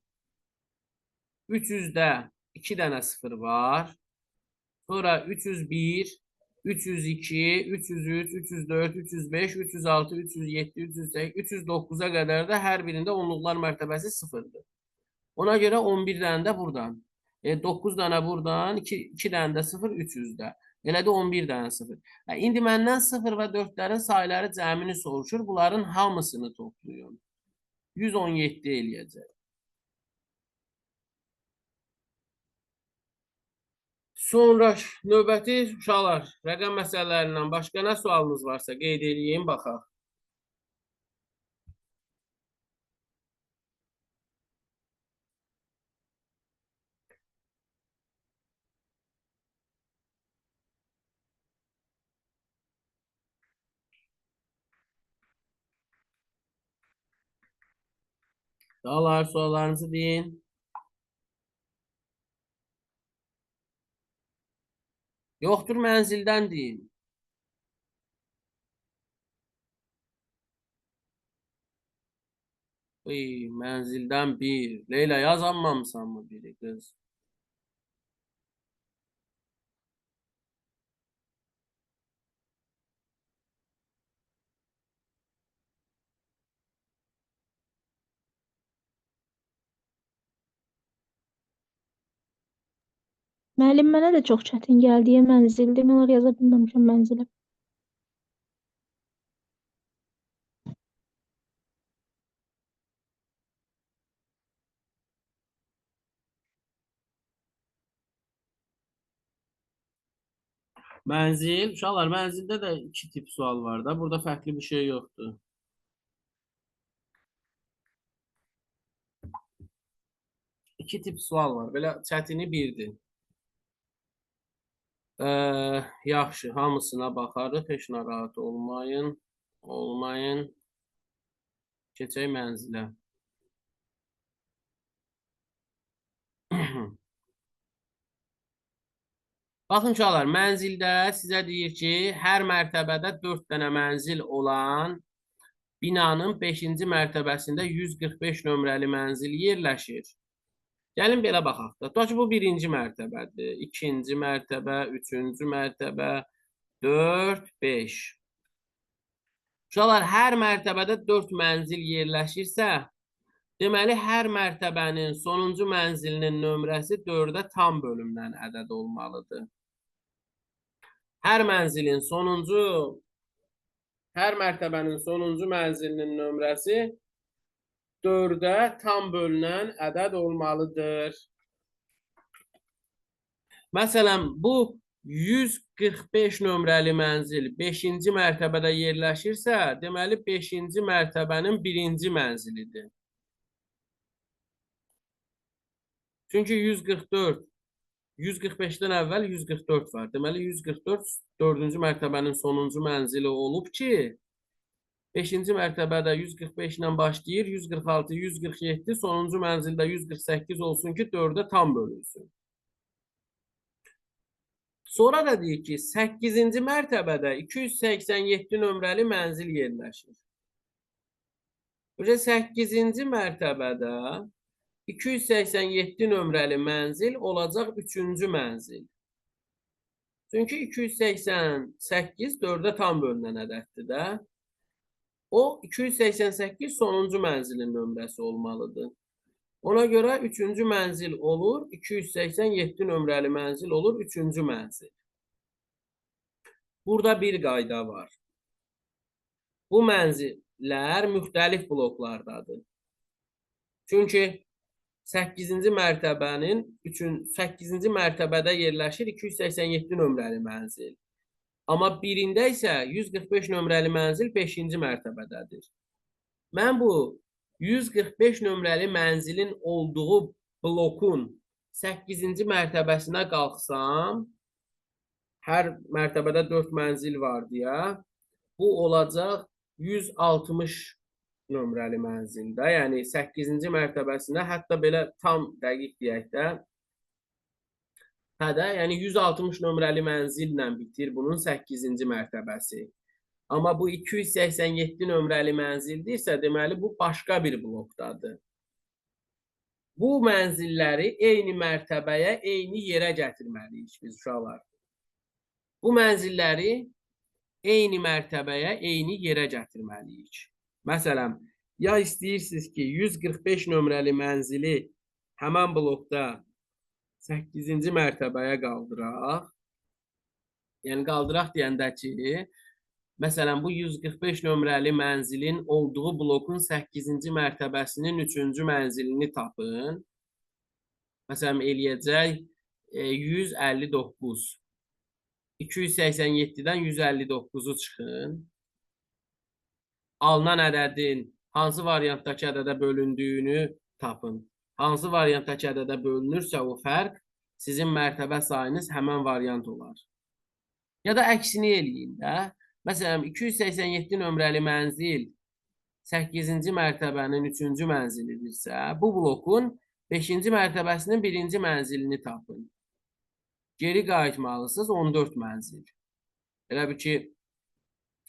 S1: 300-də 2 dənə 0 var. Sonra 301, 302, 303, 304, 305, 306, 307, 308, 309-a qədər də hər birində onluqlar mərtəbəsi 0-dır. Ona görə 11 dənə də buradan. 9 dənə buradan, 2 dənə də 0, 300-də. Elə də 11 dənə 0. İndi məndən 0 və 4-lərin sayları cəmini soruşur. Bunların hamısını toplayın. 117 eləyəcək. Sonra növbəti uşaqlar, rəqəm məsələlərindən başqa nə sualınız varsa qeyd eləyin, baxaq. Dağlar, suallarınızı deyin. Yoxdur, mənzildən deyin. Ey, mənzildən 1. Leyla, yazanmamısan mı biri qız?
S2: Müəllim, mənə də çox çətin gəldi. Mənzil demək olar yaza bilməmişəm mənzili.
S1: Mənzil, uşaqlar, mənzildə də 2 tip sual var da. Burada fərqli bir şey yoxdur. 2 tip sual var. Belə çətini birdir. Yaxşı, hamısına baxarıq. Heç narahat olmayın. Olmayın. Keçək mənzilə. Baxın uşaqlar, mənzildə sizə deyir ki, hər mərtəbədə 4 dənə mənzil olan binanın 5-ci mərtəbəsində 145 nömrəli mənzil yerləşir. Gəlin belə baxaq da. Tutaq ki, bu birinci mərtəbədir, ikinci mərtəbə, üçüncü mərtəbə, 4, 5. Uşaqlar, hər mərtəbədə 4 mənzil yerləşirsə, deməli, hər mərtəbənin sonuncu mənzilinin nömrəsi 4-ə tam bölümdən ədəd olmalıdır. Hər mənzilin sonuncu, hər mərtəbənin sonuncu mənzilinin nömrəsi 4-ə tam bölünən ədəd olmalıdır. Məsələn, bu 145 nömrəli mənzil 5-ci mərtəbədə yerləşirsə, deməli 5-ci mərtəbənin 1-ci mənzilidir. Çünki 144, 145-dən əvvəl 144 var. Deməli 144 4-cü mərtəbənin sonuncu mənzili olub ki, 5-ci mərtəbədə 145 ilə başlayır, 146, 147, sonuncu mənzildə 148 olsun ki, 4-ə tam bölünsün. Sonra da deyir ki, 8-ci mərtəbədə 287 nömrəli mənzil yerləşir. 8-ci mərtəbədə 287 nömrəli mənzil olacaq 3-cü mənzil. Çünki 288 4-ə tam bölünən ədəddir də. O 288 sonuncu mənzilin nömrəsi olmalıdır. Ona görə 3-cü mənzil olur, 287 nömrəli mənzil olur, 3-cü mənzil. Burada bir qayda var. Bu mənzillər müxtəlif bloklardadır. Çünki 8-ci mərtəbənin 8-ci mərtəbədə yerləşir 287 nömrəli mənzil. Amma birində isə 145 nömrəli mənzil 5-ci mərtəbədədir. Mən bu 145 nömrəli mənzilin olduğu blokun 8-ci mərtəbəsinə qalxsam, hər mərtəbədə 4 mənzil var deyə, bu olacaq 160 nömrəli mənzildə, yəni 8-ci mərtəbəsinə, hətta belə tam dəqiq deyək də, hə də, yəni 160 nömrəli mənzillə bitir bunun 8-ci mərtəbəsi. Amma bu 287 nömrəli mənzildirsə, deməli bu başqa bir blokdadır. Bu mənzilləri eyni mərtəbəyə, eyni yerə gətirməliyik biz uşaqlar. Bu mənzilləri eyni mərtəbəyə, eyni yerə gətirməliyik. Məsələn, ya istəyirsiniz ki, 145 nömrəli mənzili həmən blokda 8-ci mərtəbəyə qaldıraq. Yəni qaldıraq deyəndə ki, məsələn, bu 145 nömrəli mənzilin olduğu blokun 8-ci mərtəbəsinin 3-cü mənzilini tapın. Məsələn, eləyəcək 159. 287-dən 159-u çıxın. Alınan ədədin hansı variantdakı ədədə bölündüyünü tapın. Hansı variantdakı ədədə bölünürsə o fərq, sizin mərtəbə sayınız həmən variant olar. Ya da əksini eləyin də. Məsələn, 287 nömrəli mənzil 8-ci mərtəbənin 3-cü mənzilidirsə, bu blokun 5-ci mərtəbəsinin 1-ci mənzilini tapın. Geri qayıtmalısınız 14 mənzil. Elə bil ki,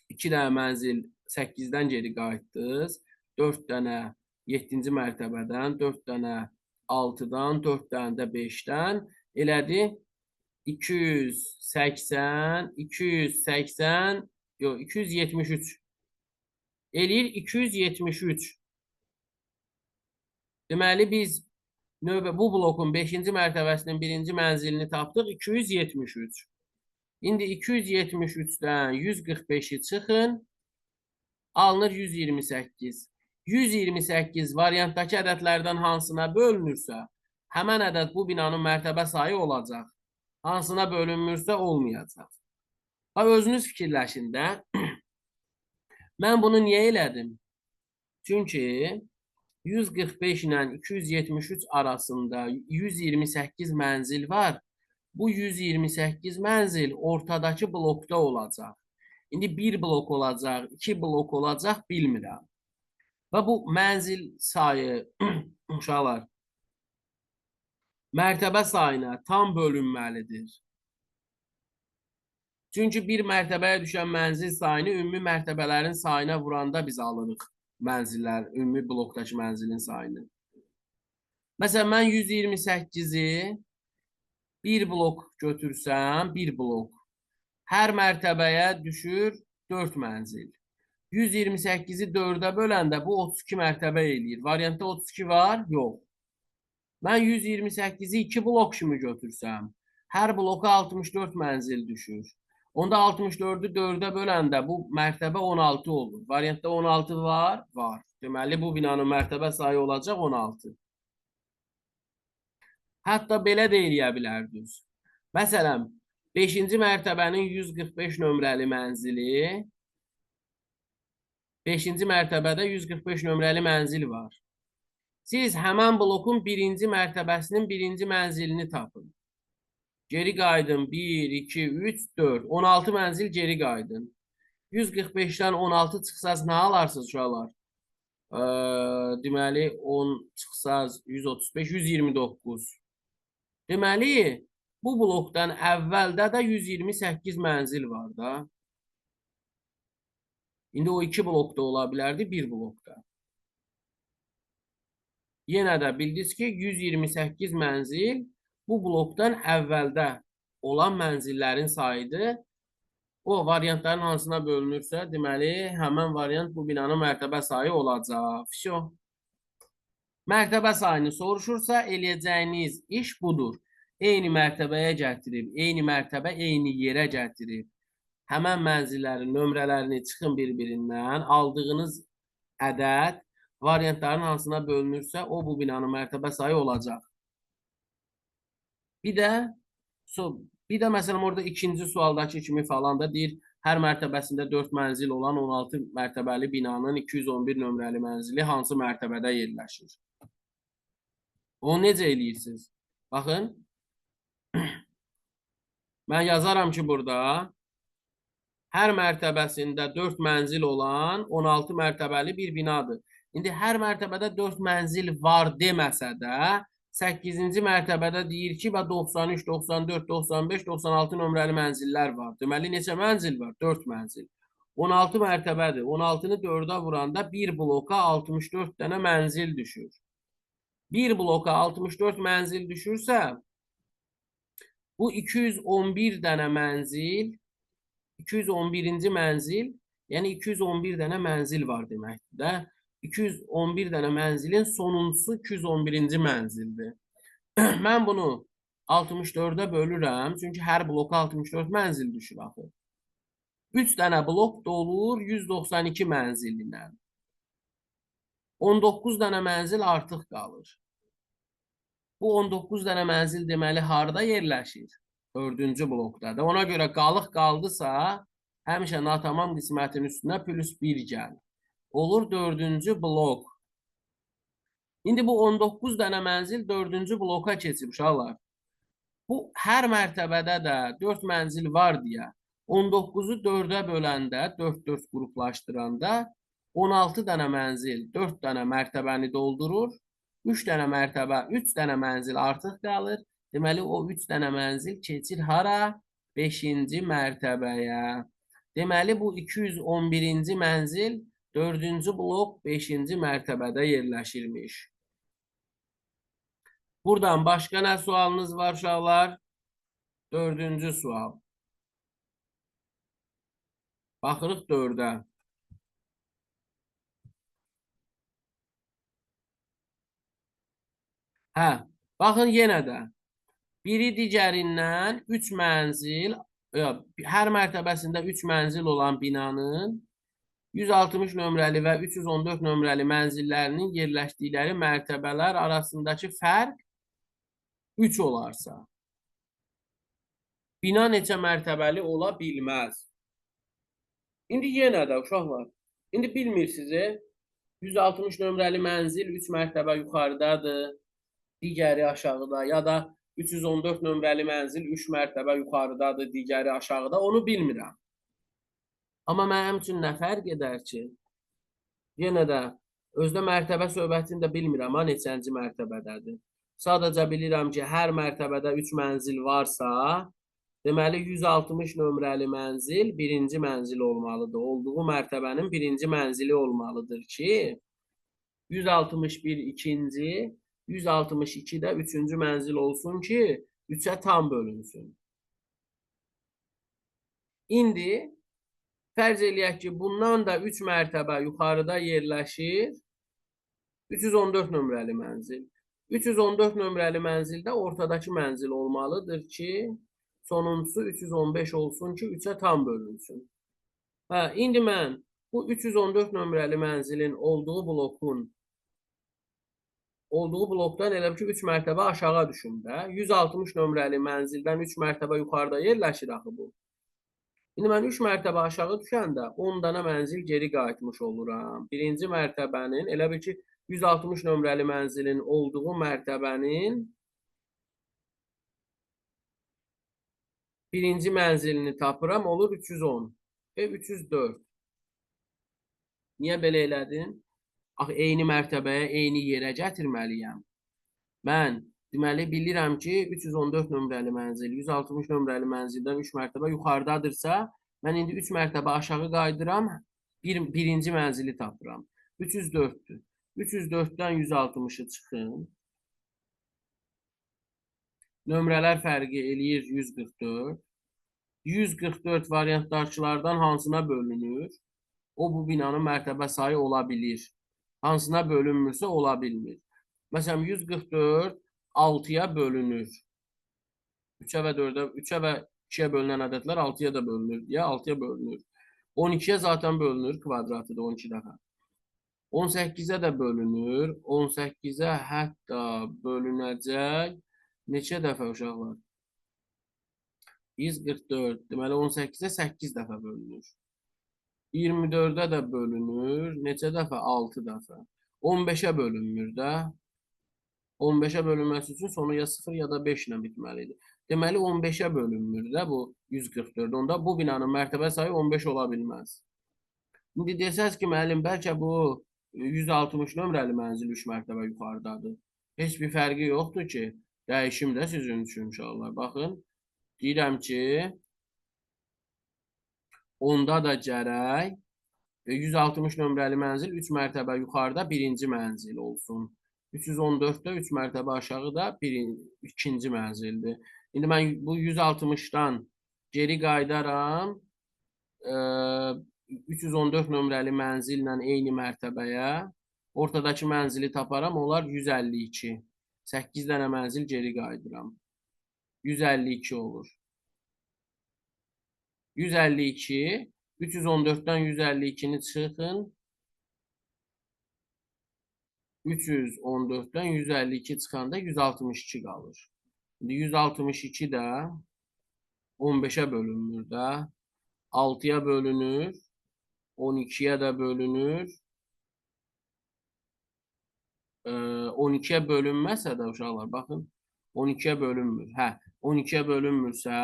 S1: 2 dənə mənzil 8-dən geri qayıtdınız. 4 dənə 7-ci mərtəbədən, 4 dənə 6-dan, 4 dənə də 5-dən. Elədi 280, 280, yox, 273. Eləyir 273. Deməli, biz növbə bu blokun 5-ci mərtəbəsinin 1-ci mənzilini tapdıq 273. İndi 273-dən 145-i çıxın, alınır 128. 128 variantdakı ədədlərdən hansına bölünürsə, həmən ədəd bu binanın mərtəbə sayı olacaq. Hansına bölünmürsə olmayacaq. Ha, özünüz fikirləşin də. Mən bunu niyə elədim? Çünki 145 ilə 273 arasında 128 mənzil var. Bu 128 mənzil ortadakı blokda olacaq. İndi bir blok olacaq, iki blok olacaq, bilmirəm. Və bu mənzil sayı uşaqlar mərtəbə sayına tam bölünməlidir. Çünki bir mərtəbəyə düşən mənzil sayını ümumi mərtəbələrin sayına vuranda biz alırıq mənzillər, ümumi blokdakı mənzilin sayını. Məsələn, mən 128-i bir blok götürsəm, bir blok, hər mərtəbəyə düşür 4 mənzil. 128-i 4-ə böləndə bu 32 mərtəbə eləyir. Variantda 32 var? Yox. Mən 128-i 2 blok kimi götürsəm, hər bloka 64 mənzil düşür. Onda 64-ü 4-ə böləndə bu mərtəbə 16 olur. Variantda 16 var? Var. Deməli, bu binanın mərtəbə sayı olacaq 16. Hətta belə də eləyə bilərdiniz. Məsələn, 5-ci mərtəbənin 145 nömrəli mənzili, 5-ci mərtəbədə 145 nömrəli mənzil var. Siz həmən blokun 1-ci mərtəbəsinin 1-ci mənzilini tapın. Geri qaydın 1, 2, 3, 4. 16 mənzil geri qaydın. 145-dən 16 çıxsaz nə alarsınız uşaqlar? Deməli 10 çıxsaz 135, 129. Deməli, bu blokdan əvvəldə də 128 mənzil var da. İndi o 2 blokda ola bilərdi, 1 blokda. Yenə də bildiniz ki, 128 mənzil bu blokdan əvvəldə olan mənzillərin sayıdır. O variantların hansına bölünürsə, deməli, həmən variant bu binanın mərtəbə sayı olacaq. Vəsə. Mərtəbə sayını soruşursa, eləyəcəyiniz iş budur. Eyni mərtəbəyə gətirib, eyni mərtəbə eyni yerə gətirib, həmən mənzillərin nömrələrini çıxın bir-birindən, aldığınız ədəd variantların hansına bölünürsə, o bu binanın mərtəbə sayı olacaq. Bir də məsələn orada ikinci sualdakı kimi falan da deyir, hər mərtəbəsində 4 mənzil olan 16 mərtəbəli binanın 211 nömrəli mənzili hansı mərtəbədə yerləşir? Onu necə eləyirsiniz? Baxın, mən yazaram ki, burada hər mərtəbəsində 4 mənzil olan 16 mərtəbəli bir binadır. İndi hər mərtəbədə 4 mənzil var deməsə də, 8-ci mərtəbədə deyir ki, 93, 94, 95, 96 nömrəli mənzillər var. Deməli, neçə mənzil var? 4 mənzil. 16 mərtəbədir. 16-nı 4-ə vuranda bir bloka 64 dənə mənzil düşür. Bir bloka 64 mənzil düşürsə, bu 211 dənə mənzil, 211-ci mənzil, yəni 211 dənə mənzil var deməkdir də. 211 dənə mənzilin sonuncusu 211-ci mənzildir. Mən bunu 64-ə bölürəm, çünki hər bloka 64 mənzil düşür axı. 3 dənə blok dolur 192 mənzil ilə. 19 dənə mənzil artıq qalır. Bu 19 dənə mənzil deməli harda yerləşir? 4-cü blokdadır. Ona görə qalıq qaldısa, həmişə natamam qismətin üstünə plus 1 gəlir. Olur 4-cü blok. İndi bu 19 dənə mənzil 4-cü bloka keçib uşaqlar. Bu hər mərtəbədə də 4 mənzil var deyə 19-u 4-ə böləndə, 4-4 qruplaşdıranda 16 dənə mənzil 4 dənə mərtəbəni doldurur. 3 dənə mərtəbə, 3 dənə mənzil artıq qalır. Deməli, o 3 dənə mənzil keçir hara? 5-ci mərtəbəyə. Deməli, bu 211-ci mənzil 4-cü blok 5-ci mərtəbədə yerləşirmiş. Buradan başqa nə sualınız var uşaqlar? 4-cü sual. Baxırıq 4-ə. Hə, baxın yenə də. Biri digərindən 3 mənzil, hər mərtəbəsində 3 mənzil olan binanın 160 nömrəli və 314 nömrəli mənzillərinin yerləşdikləri mərtəbələr arasındakı fərq 3 olarsa, bina neçə mərtəbəli ola bilməz? İndi yenə də uşaqlar, indi bilmirsiniz, 160 nömrəli mənzil 3 mərtəbə yuxarıdadır, digəri aşağıda, ya da 314 nömrəli mənzil 3 mərtəbə yuxarıdadır, digəri aşağıda, onu bilmirəm. Amma mənim üçün nə fərq edər ki? Yenə də özdə mərtəbə söhbətini də bilmirəm, ha, neçənci mərtəbədədir. Sadəcə bilirəm ki, hər mərtəbədə 3 mənzil varsa, deməli 160 nömrəli mənzil birinci mənzil olmalıdır. Olduğu mərtəbənin birinci mənzili olmalıdır ki, 161 ikinci, 162 də üçüncü mənzil olsun ki, 3-ə tam bölünsün. İndi fərz eləyək ki, bundan da 3 mərtəbə yuxarıda yerləşir 314 nömrəli mənzil. 314 nömrəli mənzildə ortadakı mənzil olmalıdır ki, sonuncusu 315 olsun ki, 3-ə tam bölünsün. Hə, indi mən bu 314 nömrəli mənzilin olduğu blokun olduğu blokdan elə ki 3 mərtəbə aşağı düşüm də. 160 nömrəli mənzildən 3 mərtəbə yuxarıda yerləşir axı bu. İndi mən 3 mərtəbə aşağı düşəndə 10 dənə mənzil geri qayıtmış oluram. Birinci mərtəbənin, elə bil ki 160 nömrəli mənzilin olduğu mərtəbənin birinci mənzilini tapıram, olur 310 və 304. Niyə belə elədim? Axı, eyni mərtəbəyə, eyni yerə gətirməliyəm. Mən, deməli, bilirəm ki, 314 nömrəli mənzil, 160 nömrəli mənzildən 3 mərtəbə yuxarıdadırsa, mən indi 3 mərtəbə aşağı qayıdıram, birinci mənzili tapıram. 304-dür. 304-dən 160-ı çıxın. Nömrələr fərqi eləyir 144. 144 variantdakılardan hansına bölünür? O, bu binanın mərtəbə sayı ola bilir. Hansına bölünmürsə ola bilmir. Məsələn, 144 6-ya bölünür. 3-ə və 4-ə, 3-ə və 2-yə bölünən ədədlər 6-ya da bölünür deyə 6-ya bölünür. 12-yə zaten bölünür, kvadratıdır 12 dəfə. 18-ə də bölünür. 18-ə hətta bölünəcək neçə dəfə uşaqlar? 144. Deməli, 18-ə 8 dəfə bölünür. 24-ə də bölünür. Neçə dəfə? 6 dəfə. 15-ə bölünmür də. 15-ə bölünməsi üçün sonu ya 0 ya da 5 ilə bitməlidir. Deməli, 15-ə bölünmür də bu 144. Onda bu binanın mərtəbə sayı 15 ola bilməz. İndi desəz ki, müəllim, bəlkə bu 160 nömrəli mənzil 3 mərtəbə yuxarıdadır. Heç bir fərqi yoxdur ki, dəyişim də sizin üçün inşallah. Baxın, deyirəm ki, onda da gərək 160 nömrəli mənzil 3 mərtəbə yuxarıda birinci mənzil olsun. 314-də 3 mərtəbə aşağıda ikinci mənzildir. İndi mən bu 160-dan geri qayıdaram. 314 nömrəli mənzillə eyni mərtəbəyə. Ortadakı mənzili taparam, onlar 152. 8 dənə mənzil geri qayıdıram. 152 olur. 152, 314-dən 152-ni çıxın. 314-dən 152 çıxanda 162 qalır. İndi 162 də 15-ə bölünmür də. 6-ya bölünür. 12-yə də bölünür. 12-yə bölünməsə də uşaqlar, baxın, 12-yə bölünmür. Hə, 12-yə bölünmürsə,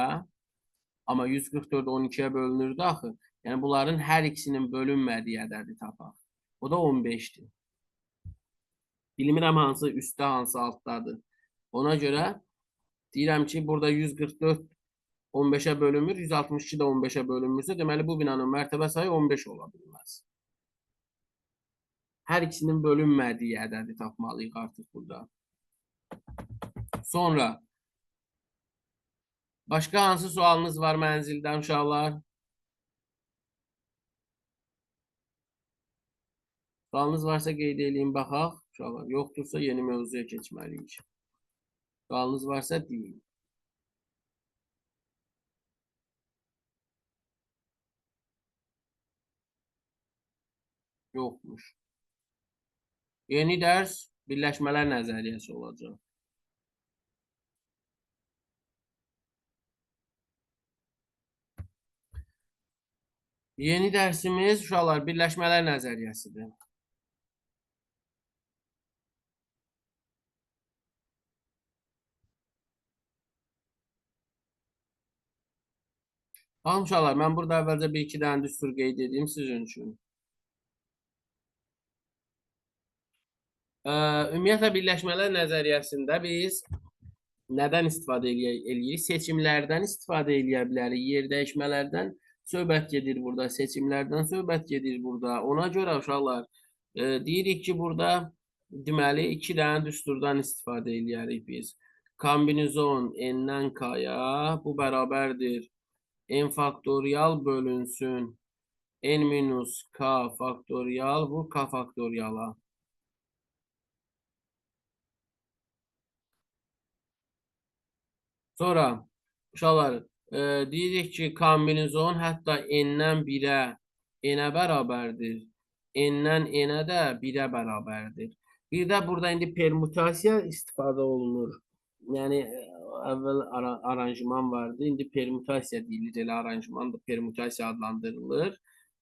S1: amma 144 12-yə bölünürdü axı. Yəni, bunların hər ikisinin bölünmədiyi ədədi tapaq. O da 15-dir. Bilmirəm hansı üstdə, hansı altdadır. Ona görə Deyirəm ki, burada 144 15-ə bölünmür, 162 də 15-ə bölünmürsə, deməli bu binanın mərtəbə sayı 15 ola bilməz. Hər ikisinin bölünmədiyi ədədi tapmalıyıq artıq burada. Sonra, başqa hansı sualınız var mənzildən uşaqlar? Sualınız varsa qeyd eləyin, baxaq. Uşaqlar, yoxdursa yeni mövzuya keçməliyik. Sualınız varsa deyin. Yoxmuş. Yeni dərs birləşmələr nəzəriyyəsi olacaq. Yeni dərsimiz uşaqlar birləşmələr nəzəriyyəsidir. Baxın uşaqlar, mən burada əvvəlcə bir-iki dənə düstur qeyd edeyim sizin üçün. Ümumiyyətlə, birləşmələr nəzəriyyəsində biz nədən istifadə eləyirik? Seçimlərdən istifadə eləyə bilərik, yer dəyişmələrdən söhbət gedir burada, seçimlərdən söhbət gedir burada. Ona görə uşaqlar, deyirik ki, burada deməli, iki dənə düsturdan istifadə eləyərik biz. Kombinizon n-dən k-ya, bu bərabərdir. N faktorial bölünsün n minus k faktorial vur k faktoriala. Sonra uşaqlar, deyirik ki, kombinizon hətta n-dən 1-ə n-ə bərabərdir. N-dən n-ə də 1-ə bərabərdir. Bir də burada indi permutasiya istifadə olunur. Yəni, əvvəl aranjman vardı, indi permutasiya deyilir, elə aranjman da permutasiya adlandırılır.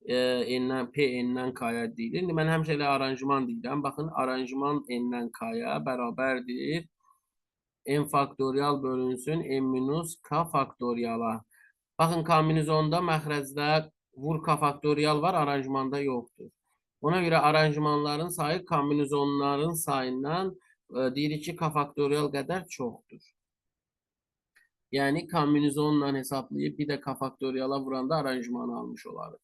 S1: N-dən, P n-dən K-ya deyilir. İndi mən həmişə elə aranjman deyirəm. Baxın, aranjman n-dən K-ya bərabərdir. N faktorial bölünsün N minus K faktoriala. Baxın, kombinizonda məxrəcdə vur K faktorial var, aranjmanda yoxdur. Ona görə aranjmanların sayı kombinizonların sayından deyirik ki, K faktorial qədər çoxdur. Yəni, kombinizonla hesablayıb bir də K faktoriala vuranda aranjmanı almış olarıq.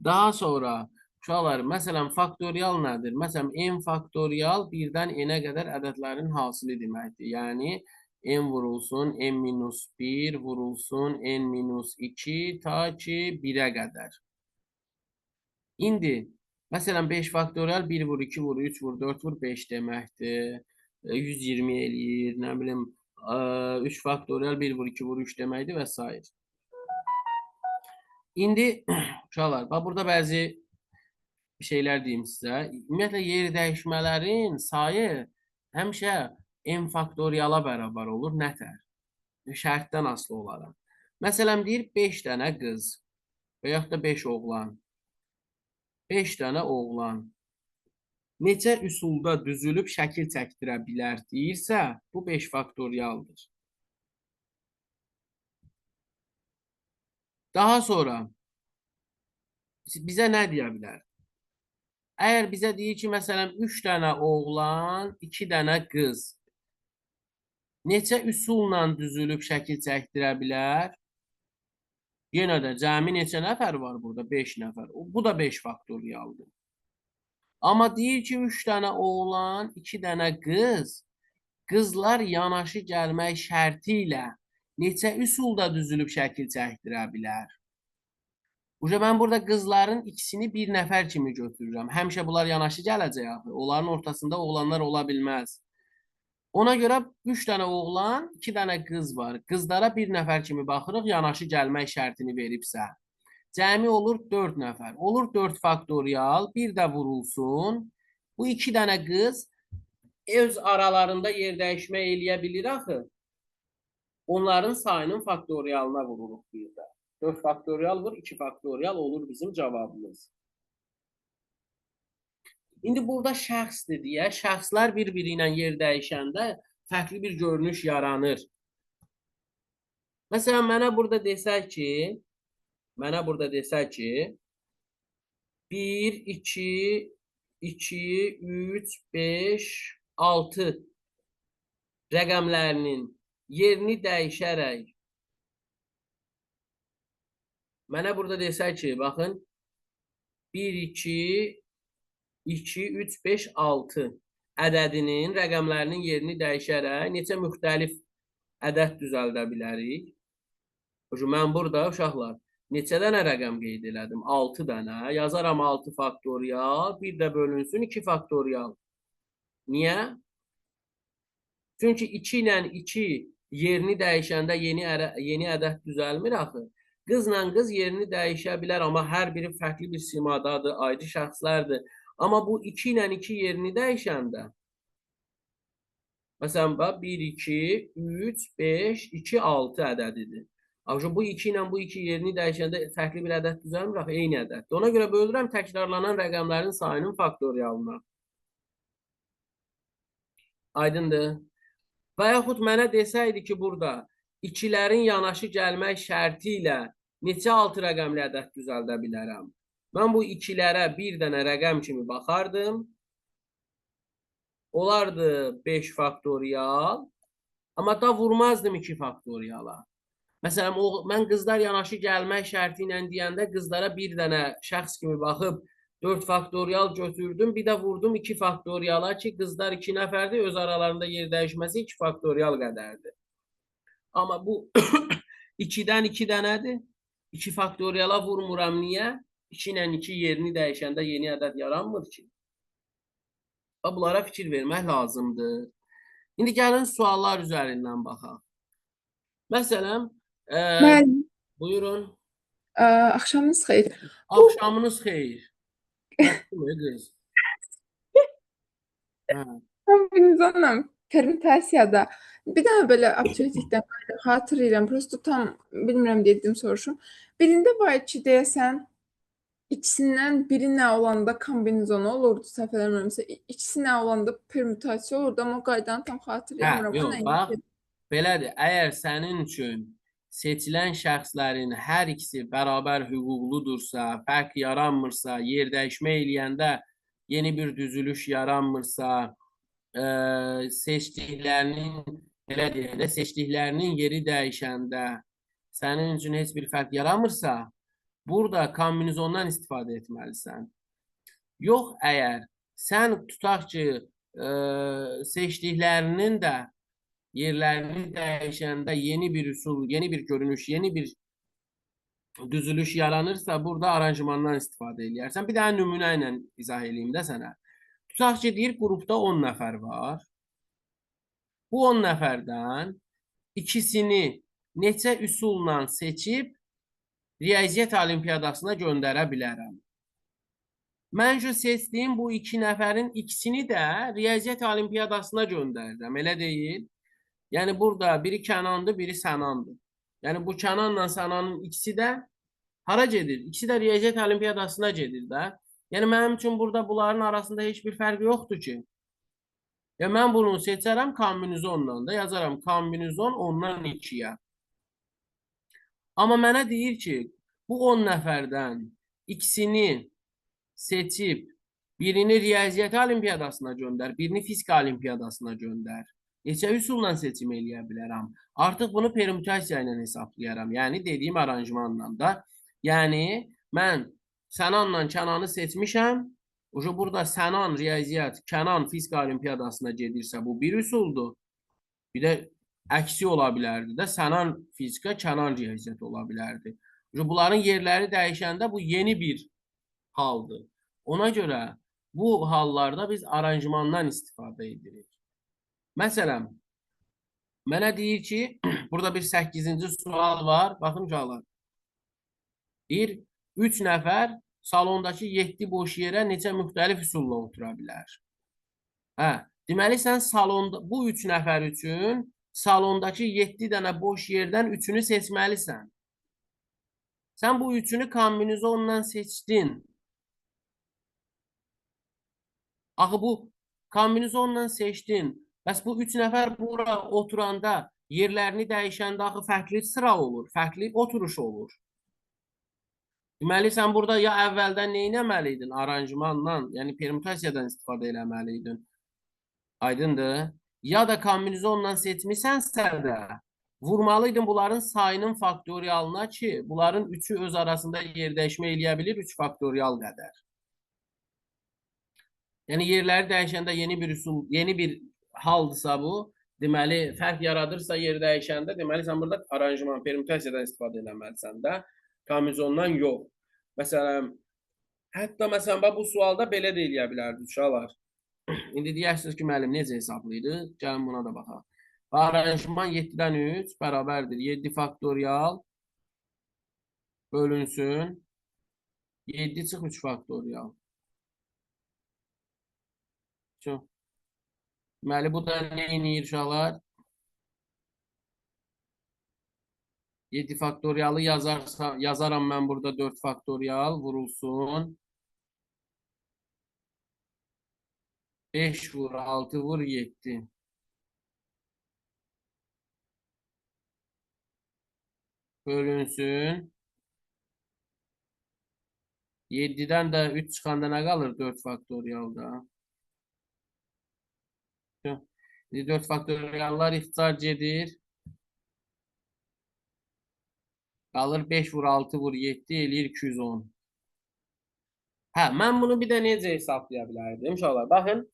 S1: Daha sonra, uşaqlar, məsələn, faktorial nədir? Məsələn, n faktorial 1-dən n-ə qədər ədədlərin hasili deməkdir. Yəni, n vurulsun, n minus 1 vurulsun, n minus 2 ta ki 1-ə qədər. İndi, məsələn, 5 faktorial 1 vur, 2 vur, 3 vur, 4 vur, 5 deməkdir. 120 eləyir, nə bilim, 3 faktorial 1 vur, 2 vur, 3 deməkdir və s. İndi, uşaqlar, bax, burada bəzi şeylər deyim sizə. Ümumiyyətlə, yer dəyişmələrin sayı həmişə n faktoriala bərabər olur. Nətər? Şərtdən asılı olaraq. Məsələn, deyir 5 dənə qız və yaxud da 5 oğlan. 5 dənə oğlan neçə üsulda düzülüb şəkil çəkdirə bilər deyirsə, bu 5 faktorialdır. Daha sonra bizə nə deyə bilər? Əgər bizə deyir ki, məsələn, 3 dənə oğlan, 2 dənə qız neçə üsulla düzülüb şəkil çəkdirə bilər? Yenə də cəmi neçə nəfər var burada? 5 nəfər. Bu da 5 faktorialdır. Amma deyir ki, 3 dənə oğlan, 2 dənə qız, qızlar yanaşı gəlmək şərti ilə neçə üsulda düzülüb şəkil çəkdirə bilər? Uca mən burada qızların ikisini bir nəfər kimi götürürəm. Həmişə bunlar yanaşı gələcək axı. Onların ortasında oğlanlar ola bilməz. Ona görə 3 dənə oğlan, 2 dənə qız var. Qızlara bir nəfər kimi baxırıq, yanaşı gəlmək şərtini veribsə. Cəmi olur 4 nəfər. Olur 4 faktorial, bir də vurulsun. Bu 2 dənə qız öz aralarında yer dəyişmə eləyə bilir axı. Onların sayının faktorialına vururuq bir də. 4 faktorial vur, 2 faktorial olur bizim cavabımız. İndi burada şəxsdir deyə, şəxslər bir-biri ilə yer dəyişəndə fərqli bir görünüş yaranır. Məsələn, mənə burada desək ki, 1, 2, 2, 3, 5, 6 rəqəmlərinin yerini dəyişərək, mənə burada desə ki, baxın, 1, 2, 2, 3, 5, 6 ədədinin, rəqəmlərinin yerini dəyişərək neçə müxtəlif ədəd düzəldə bilərik? Mən burada, uşaqlar, neçə dənə rəqəm qeyd elədim? 6 dənə. Yazaram 6 faktorial, bir də bölünsün 2 faktorial. Niyə? Çünki 2 ilə 2 yerini dəyişəndə yeni ədəd düzəlmir axı. Qızla qız yerini dəyişə bilər, amma hər biri fərqli bir simadadır, ayrı şəxslərdir. Amma bu 2 ilə 2 yerini dəyişəndə, məsələn, bax, 1, 2, 3, 5, 2, 6 ədədidir. Axı, bu 2 ilə bu 2 yerini dəyişəndə fərqli bir ədəd düzəlmir, axı, eyni ədəddir. Ona görə bölürəm təkrarlanan rəqəmlərin sayının faktorialına. Aydındır. Və yaxud mənə desəydi ki, burada ikilərin yanaşı gəlmək şərti ilə neçə 6 rəqəmli ədəd düzəldə bilərəm? Mən bu ikilərə bir dənə rəqəm kimi baxardım. Olardı 5 faktorial, amma da vurmazdım 2 faktoriala. Məsələn, mən qızlar yanaşı gəlmək şərti ilə deyəndə qızlara bir dənə şəxs kimi baxıb 4 faktorial götürdüm, bir də vurdum 2 faktoriala ki, qızlar 2 nəfərdir, öz aralarında yer dəyişməsi 2 faktorial qədərdir. Amma bu 2-dən 2 dənədir. 2 faktoriala vurmuram. Niyə? 2 ilə 2 yerini dəyişəndə yeni ədəd yaranmır ki. Və bunlara fikir vermək lazımdır. İndi gəlin suallar üzərindən baxaq. Məsələn,
S3: Müəllim,
S1: buyurun.
S3: Axşamınız xeyir.
S1: Axşamınız xeyir. Qız? Hə.
S3: Kombinizonla permutasiyada bir dənə belə aptitude-dən xatırlayıram. Prosto tam bilmirəm dedim soruşum. Birində var ki, deyəsən ikisindən biri nə olanda kombinizonu olurdu, səhv eləmirəmsə, ikisi nə olanda permutasiya olurdu, amma o qaydanı tam xatırlayamıram.
S1: Hə, yox, bax, belədir. Əgər sənin üçün seçilən şəxslərin hər ikisi bərabər hüquqludursa, fərq yaranmırsa, yer dəyişmə eləyəndə yeni bir düzülüş yaranmırsa, seçdiklərinin, belə deyək də, seçdiklərinin yeri dəyişəndə sənin üçün heç bir fərq yaranmırsa, burada kombinizondan istifadə etməlisən. Yox, əgər sən tutaq ki, seçdiklərinin də yerlərini dəyişəndə yeni bir üsul, yeni bir görünüş, yeni bir düzülüş yaranırsa, burada aranjmandan istifadə eləyərsən. Bir dənə nümunə ilə izah eləyim də sənə. Tutaq ki, deyir, qrupda 10 nəfər var. Bu 10 nəfərdən ikisini neçə üsulla seçib riyaziyyat olimpiyadasına göndərə bilərəm. Mən şu seçdiyim bu 2 nəfərin ikisini də riyaziyyat olimpiyadasına göndərirəm, elə deyil. Yəni burada biri Kənandır, biri Sənandır. Yəni bu Kənanla Sənanın ikisi də hara gedir? İkisi də riyaziyyat olimpiyadasına gedir də. Yəni mənim üçün burada bunların arasında heç bir fərq yoxdur ki. Ya mən bunu seçərəm kombinizonla da, yazaram kombinizon 10-dan 2-yə. Amma mənə deyir ki, bu 10 nəfərdən ikisini seçib birini riyaziyyat olimpiyadasına göndər, birini fizika olimpiyadasına göndər. Neçə üsulla seçim eləyə bilərəm? Artıq bunu permutasiya ilə hesablayaram. Yəni dediyim aranjmanla da. Yəni mən Sənanla Kənanı seçmişəm. Ucu burada Sənan riyaziyyat, Kənan fizika olimpiyadasına gedirsə bu bir üsuldur. Bir də əksi ola bilərdi də. Sənan fizika, Kənan riyaziyyat ola bilərdi. Ucu bunların yerləri dəyişəndə bu yeni bir haldır. Ona görə bu hallarda biz aranjmandan istifadə edirik. Məsələn, mənə deyir ki, burada bir 8-ci sual var. Baxın uşaqlar. Deyir, 3 nəfər salondakı 7 boş yerə neçə müxtəlif üsulla otura bilər. Hə, deməli sən salonda bu 3 nəfər üçün salondakı 7 dənə boş yerdən 3-ünü seçməlisən. Sən bu 3-ünü kombinizonla seçdin. Axı bu kombinizonla seçdin. Bəs bu 3 nəfər bura oturanda, yerlərini dəyişəndə axı fərqli sıra olur, fərqli oturuş olur. Deməli, sən burada ya əvvəldən nə etməliydin? Aranjmanla, yəni permutasiyadan istifadə eləməliydin. Aydındır? Ya da kombinizonla seçmisənsə də vurmalıydın bunların sayının faktorialına ki, bunların üçü öz arasında yer dəyişmə eləyə bilir 3 faktorial qədər. Yəni yerləri dəyişəndə yeni bir üsul, yeni bir haldısa bu, deməli fərq yaradırsa yer dəyişəndə, deməli sən burada aranjman, permutasiyadan istifadə eləməlisən də, kombinizondan yox. Məsələn, hətta məsələn bax bu sualda belə də eləyə bilərdi uşaqlar. İndi deyərsiniz ki, müəllim necə hesablaydı? Gəlin buna da baxaq. Aranjman 7-dən 3 bərabərdir. 7 faktorial bölünsün. 7 çıx 3 faktorial. Çox. Deməli, bu da nə eləyir uşaqlar? 7 faktorialı yazaram mən burada 4 faktorial vurulsun. 5 vur, 6 vur, 7. Bölünsün. 7-dən də 3 çıxanda nə qalır 4 faktorialda? 4 faktoriallar ixtisar gedir. Qalır 5 vur 6 vur 7 eləyir 210. Hə, mən bunu bir də necə hesablaya bilərdim uşaqlar? Baxın,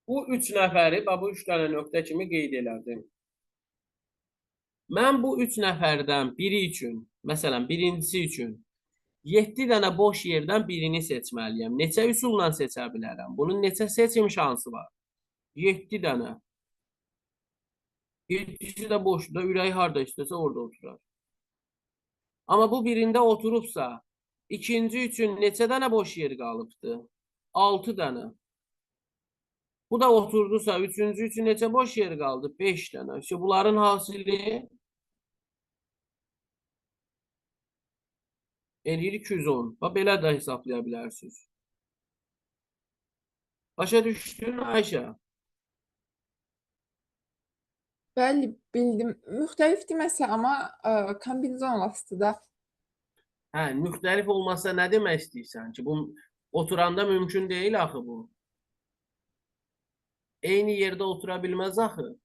S1: bu 3 nəfəri, bax bu 3 dənə nöqtə kimi qeyd elədim. Mən bu 3 nəfərdən biri üçün, məsələn, birincisi üçün 7 dənə boş yerdən birini seçməliyəm. Neçə üsulla seçə bilərəm? Bunun neçə seçim şansı var? 7 dənə. 7-si də boşdur da, ürəyi harda istəsə orada oturar. Amma bu birində oturubsa, ikinci üçün neçə dənə boş yer qalıbdır? 6 dənə. Bu da oturdusa, üçüncü üçün neçə boş yer qaldı? 5 dənə. İşte bunların hasili eləyir 210. Bax, belə də hesablaya bilərsiniz. Başa düşdün Ayşə?
S3: Bəli, bildim. Müxtəlif deməsə, amma kombinizon olasıdır da.
S1: Hə, müxtəlif olmasa nə demək istəyirsən ki? Bu oturanda mümkün deyil axı bu. Eyni yerdə otura bilməz axı.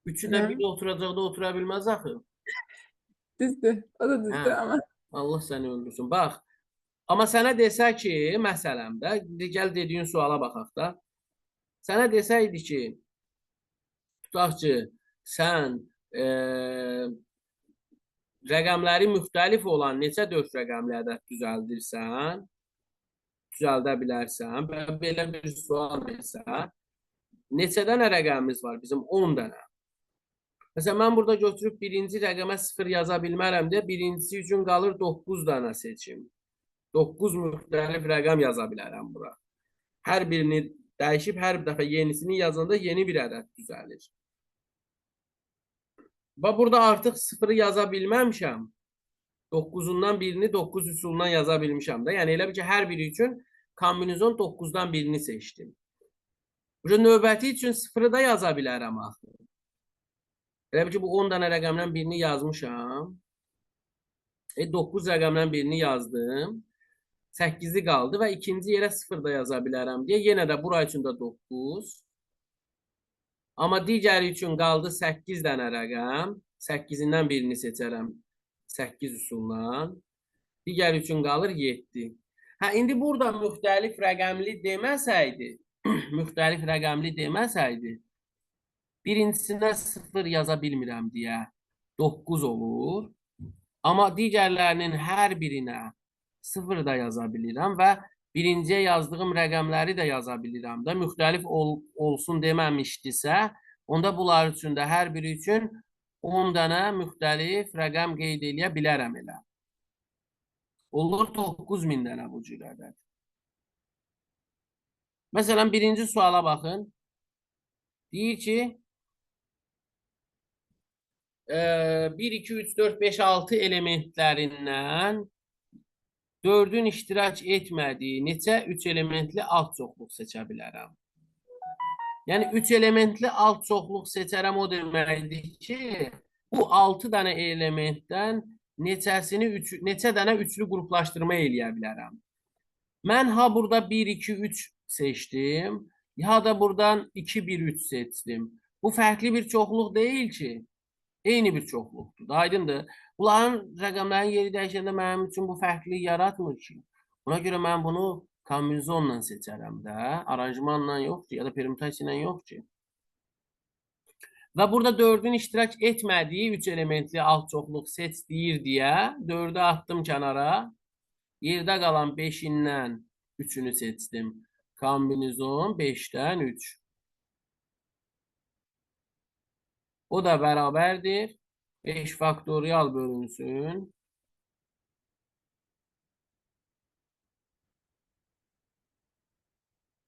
S1: Üçü də bir oturacaqda otura bilməz axı.
S3: Düzdür. O da düzdür amma.
S1: Allah səni öldürsün. Bax, amma sənə desə ki, məsələn də, gəl dediyin suala baxaq da. Sənə desəydi ki, tutaq ki, sən rəqəmləri müxtəlif olan neçə 4 rəqəmli ədəd düzəldirsən, düzəldə bilərsən və belə bir sual versə, neçə dənə rəqəmimiz var bizim? 10 dənə. Məsələn, mən burada götürüb birinci rəqəmə 0 yaza bilmərəm deyə, birincisi üçün qalır 9 dənə seçim. 9 müxtəlif rəqəm yaza bilərəm bura. Hər birini dəyişib, hər bir dəfə yenisini yazanda yeni bir ədəd düzəlir. Bax, burada artıq 0-ı yaza bilməmişəm. 9-undan birini 9 üsulundan yaza bilmişəm də. Yəni, elə bil ki, hər biri üçün kombinizon 9-dan birini seçdim. Burada növbəti üçün 0-ı da yaza bilərəm axı. Elə bil ki, bu 10 dənə rəqəmdən birini yazmışam. 9 rəqəmdən birini yazdım. 8-i qaldı və ikinci yerə 0 da yaza bilərəm deyə. Yenə də bura üçün də 9. Amma digəri üçün qaldı 8 dənə rəqəm. 8-indən birini seçərəm 8 üsulla. Digəri üçün qalır 7. Hə, indi burada müxtəlif rəqəmli deməsəydi, müxtəlif rəqəmli deməsəydi, birincisinə 0 yaza bilmirəm deyə 9 olur. Amma digərlərinin hər birinə 0 da yaza bilirəm və birinciyə yazdığım rəqəmləri də yaza bilirəm də. Müxtəlif olsun deməmişdisə, onda bunlar üçün də hər biri üçün 10 dənə müxtəlif rəqəm qeyd eləyə bilərəm elə. Olur 9000 dənə bu cür ədəd. Məsələn, birinci suala baxın. Deyir ki, 1, 2, 3, 4, 5, 6 elementlərindən 4-ün iştirak etmədiyi neçə 3 elementli alt çoxluq seçə bilərəm? Yəni, 3 elementli alt çoxluq seçərəm o deməkdir ki, bu 6 dənə elementdən neçə dənə üçlü qruplaşdırma eləyə bilərəm? Mən ha burada 1, 2, 3 seçdim, Ya da buradan 2, 1, 3 seçdim. Bu fərqli bir çoxluq deyil ki. Eyni bir çoxluqdur. Aydındır. Bunların rəqəmlərin yeri dəyişəndə mənim üçün bu fərqlilik yaratmır ki. Buna görə mən bunu kombinizonla seçərəm də. Aranjmanla yox ki, ya da permutasiya ilə yox ki. Və burada 4-ün iştirak etmədiyi 3 elementli alt çoxluq seç deyir deyə 4-ü atdım kənara. Yerdə qalan 5-indən 3-ünü seçdim. Kombinizon 5-dən 3. O da bərabərdir. 5 faktorial bölünsün.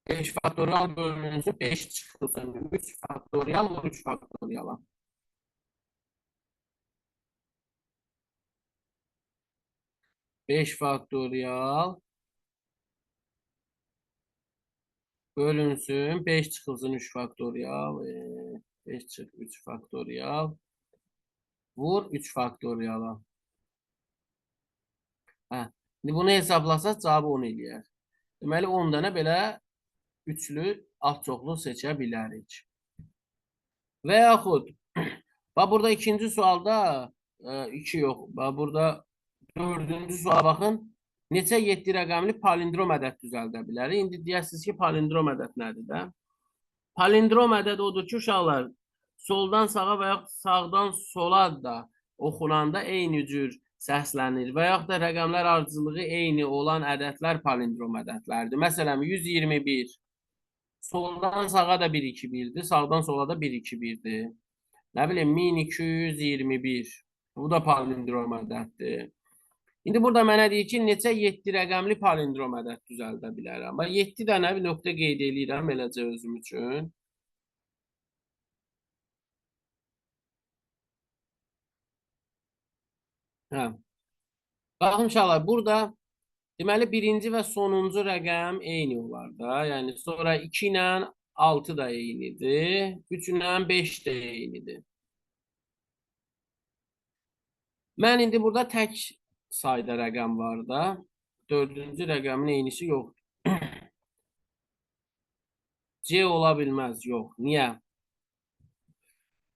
S1: 5 faktorial bölünsün, 5 çıxılsın. 3 faktorial vur 3 faktoriala. 5 faktorial bölünsün, 5 çıxılsın 3 faktorial. 5 çıx 3 faktorial vur 3 faktoriala. Hə, indi bunu hesablasaq cavabı 10 eləyər. Deməli 10 dənə belə üçlü alt çoxluq seçə bilərik. Və yaxud bax burada ikinci sualda 2 yox. Bax burada dördüncü suala baxın. Neçə 7 rəqəmli palindrom ədəd düzəldə bilərik? İndi deyəsiniz ki, palindrom ədəd nədir də? Palindrom ədəd odur ki, uşaqlar, soldan sağa və yaxud sağdan sola da oxunanda eyni cür səslənir və yaxud da rəqəmlər ardıcılığı eyni olan ədədlər palindrom ədədlərdir. Məsələn, 121 soldan sağa da 1, 2, 1-dir, sağdan sola da 1, 2, 1-dir. Nə bilim, 1221. Bu da palindrom ədəddir. İndi burada mənə deyir ki, neçə 7 rəqəmli palindrom ədəd düzəldə bilərəm. Bax, 7 dənə bir nöqtə qeyd eləyirəm eləcə özüm üçün. Hə. Baxın uşaqlar, burada deməli birinci və sonuncu rəqəm eyni olar da. Yəni sonra 2 ilə 6 da eynidir, 3 ilə 5 də eynidir. Mən indi burada tək sayda rəqəm var da. Dördüncü rəqəmin eynisi yoxdur. C ola bilməz, yox. Niyə?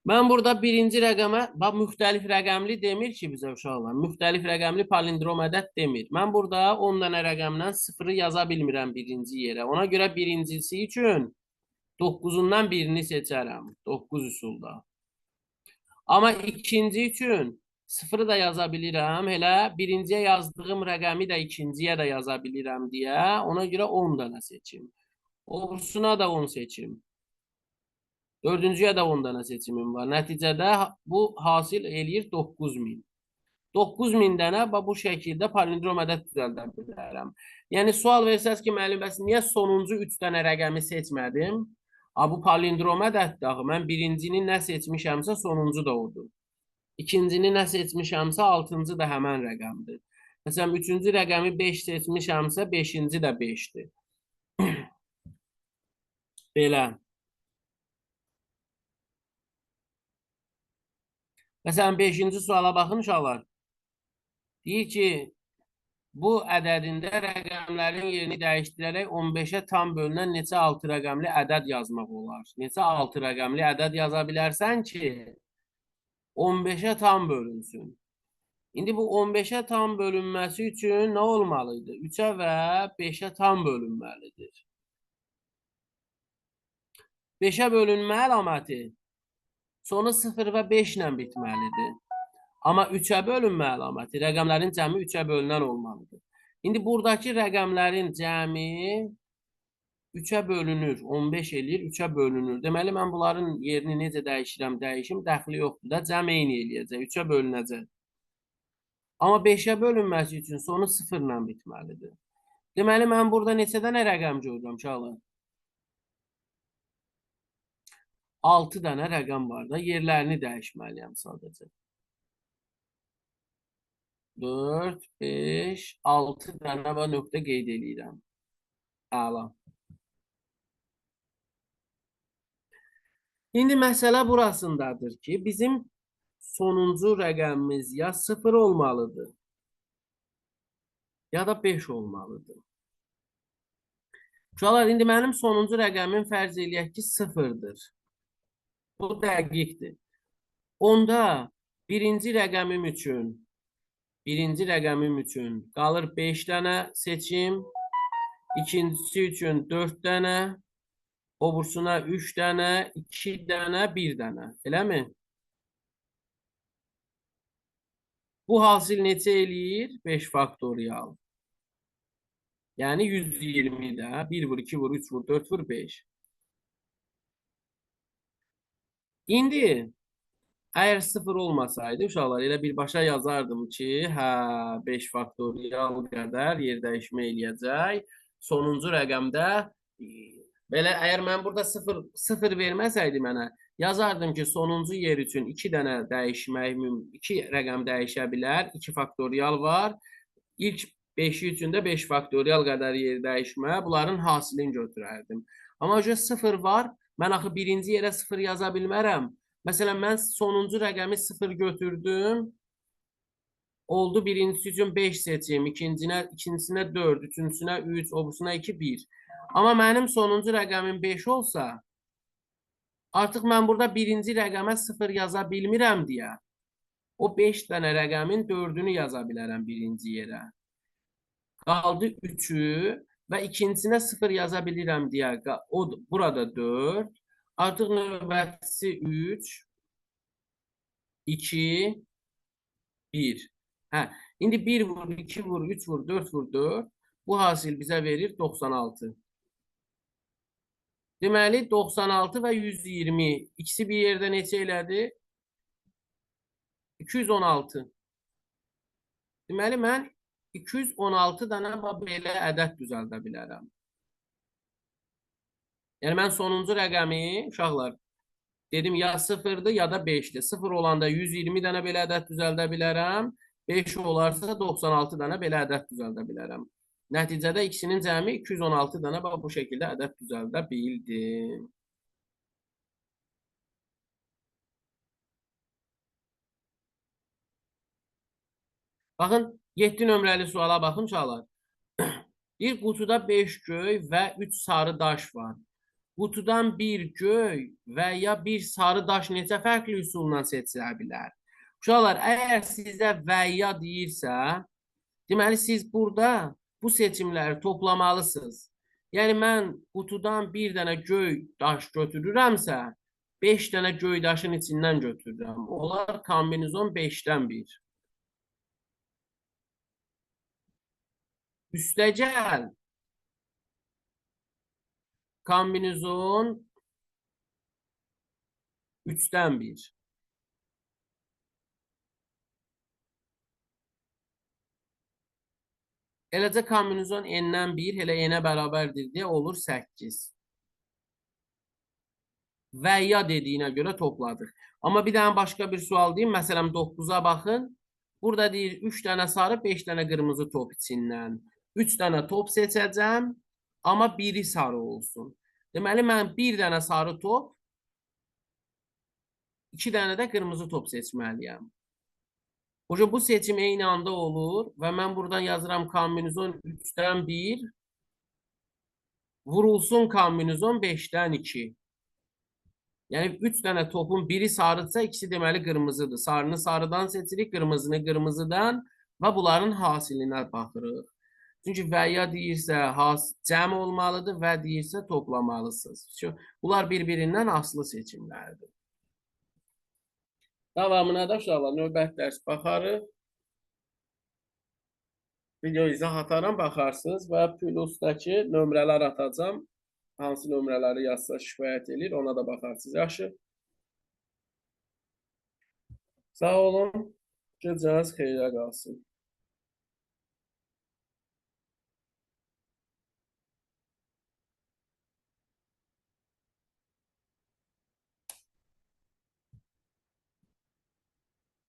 S1: Mən burada birinci rəqəmə, bax, müxtəlif rəqəmli demir ki bizə uşaqlar. Müxtəlif rəqəmli palindrom ədəd demir. Mən burada 10 dənə rəqəmdən 0-ı yaza bilmirəm birinci yerə. Ona görə birincisi üçün 9-undan birini seçərəm. 9 üsulda. Amma ikinci üçün 0-ı da yaza bilirəm. Elə birinciyə yazdığım rəqəmi də ikinciyə də yaza bilirəm deyə. Ona görə 10 dənə seçim. Obursuna da 10 seçim. Dördüncüyə də 10 dənə seçimim var. Nəticədə bu hasil eləyir 9000. 9000 dənə bu şəkildə palindrom ədəd düzəldə bilərəm. Yəni sual versəz ki, müəllim, bəs niyə sonuncu 3 dənə rəqəmi seçmədim? A, bu palindrom ədəddir axı. Mən birincini nə seçmişəmsə, sonuncu da odur. İkincini nə seçmişəmsə, altıncı da həmən rəqəmdir. Məsələn, üçüncü rəqəmi 5 seçmişəmsə, beşinci də 5-dir. Belə. Məsələn, 5-ci suala baxın uşaqlar. Deyir ki, bu ədədində rəqəmlərin yerini dəyişdirərək 15-ə tam bölünən neçə 6 rəqəmli ədəd yazmaq olar? Neçə 6 rəqəmli ədəd yaza bilərsən ki, 15-ə tam bölünsün? İndi bu 15-ə tam bölünməsi üçün nə olmalıdır? 3-ə və 5-ə tam bölünməlidir. 5-ə bölünmə əlaməti sonu 0 və 5 ilə bitməlidir. Amma 3-ə bölünmə əlaməti rəqəmlərin cəmi 3-ə bölünən olmalıdır. İndi buradakı rəqəmlərin cəmi 3-ə bölünür. 15 eləyir, 3-ə bölünür. Deməli, mən bunların yerini necə dəyişirəm, dəyişim, dəxli yoxdur da, cəm eyni eləyəcək, 3-ə bölünəcək. Amma 5-ə bölünməsi üçün sonu 0 ilə bitməlidir. Deməli, mən burada neçə dənə rəqəm görürəm, uşaqlar? 6 dənə rəqəm var da, yerlərini dəyişməliyəm sadəcə. 4, 5, 6 dənə və nöqtə qeyd eləyirəm. Əla. İndi məsələ burasındadır ki, bizim sonuncu rəqəmimiz ya 0 olmalıdır, ya da 5 olmalıdır. Uşaqlar, indi mənim sonuncu rəqəmim fərz eləyək ki, 0-dır. Bu dəqiqdir. Onda birinci rəqəmim üçün qalır 5 dənə seçim, ikincisi üçün 4 dənə, obursuna 3 dənə, 2 dənə, 1 dənə. Eləmi? Bu hasil neçə eləyir? 5 faktorial. Yəni 120-də 1 vur, 2 vur, 3 vur, 4 vur, 5. İndi əgər 0 olmasaydı, uşaqlar, elə birbaşa yazardım ki, hə, 5 faktorial qədər yer dəyişmə eləyəcək. Sonuncu rəqəmdə, belə, əgər mən burada 0 verməsəydi mənə, yazardım ki, sonuncu yer üçün 2 dənə dəyişmək, 2 rəqəm dəyişə bilər, 2 faktorial var. İlk 5-i üçün də 5 faktorial qədər yer dəyişmə, bunların hasilini götürərdim. Amma 0 var, mən axı birinci yerə 0 yaza bilmərəm. Məsələn, mən sonuncu rəqəmi 0 götürdüm. Oldu birincisi üçün 5 seçim, ikincisinə 4, üçüncüsünə 3, obusuna 2, 1. Amma mənim sonuncu rəqəmim 5 olsa, artıq mən burada birinci rəqəmə 0 yaza bilmirəm deyə, o 5 dənə rəqəmin 4-ünü yaza bilərəm birinci yerə. Qaldı 3-ü və ikincisinə 0 yaza bilirəm deyə, o burada 4. Artıq növbətisi 3, 2, 1. Hə, indi 1 vur, 2 vur, 3 vur, 4 vur, 4. Bu hasil bizə verir 96. Deməli, 96 və 120. İkisi bir yerdə neçə elədi? 216. Deməli, mən 216 dənə belə ədəd düzəldə bilərəm. Yəni, mən sonuncu rəqəmi, uşaqlar, dedim ya 0-dır, ya da 5-dir. 0 olanda 120 dənə belə ədəd düzəldə bilərəm. 5 olarsa 96 dənə belə ədəd düzəldə bilərəm. Nəticədə ikisinin cəmi 216 dənə bu şəkildə ədəd düzəldə bildim. Baxın, 7 nömrəli suala baxın uşaqlar. Bir qutuda 5 göy və 3 sarı daş var. Qutudan bir göy və ya bir sarı daş neçə fərqli üsulla seçilə bilər? Uşaqlar, əgər sizə və ya deyirsə, deməli siz burada bu seçimləri toplamalısınız. Yəni, mən qutudan bir dənə göy daş götürürəmsə, 5 dənə göy daşın içindən götürürəm. Onlar kombinizon 5-dən 1. Üstəgəl, kombinizon 3-dən 1. Eləcə kombinizon n-dən 1, elə n-ə bərabərdir deyə olur 8. Və ya dediyinə görə topladıq. Amma bir dənə başqa bir sual deyim. Məsələn, 9-a baxın. Burada deyir 3 dənə sarı, 5 dənə qırmızı top içindən. 3 dənə top seçəcəm, amma biri sarı olsun. Deməli, mən bir dənə sarı top, 2 dənə də qırmızı top seçməliyəm. Bu seçim eyni anda olur və mən buradan yazıram kombinizon 3-dən 1, vurulsun kombinizon 5-dən 2. Yəni, 3 dənə topun biri sarıdırsa, ikisi deməli qırmızıdır. Sarını sarıdan seçirik, qırmızını qırmızıdan və bunların hasilinə baxırıq. Çünki və ya deyirsə cəm olmalıdır, və deyirsə toplamalısınız. Bunlar bir-birindən asılı seçimlərdir. Davamına da uşaqlar növbət dərs baxarıq. Video izah ataram, baxarsınız və plusdakı nömrələr atacam. Hansı nömrələri yazsa şikayət eləyir, ona da baxarsınız. Yaxşı. Sağ olun. Gecəniz xeyrə qalsın.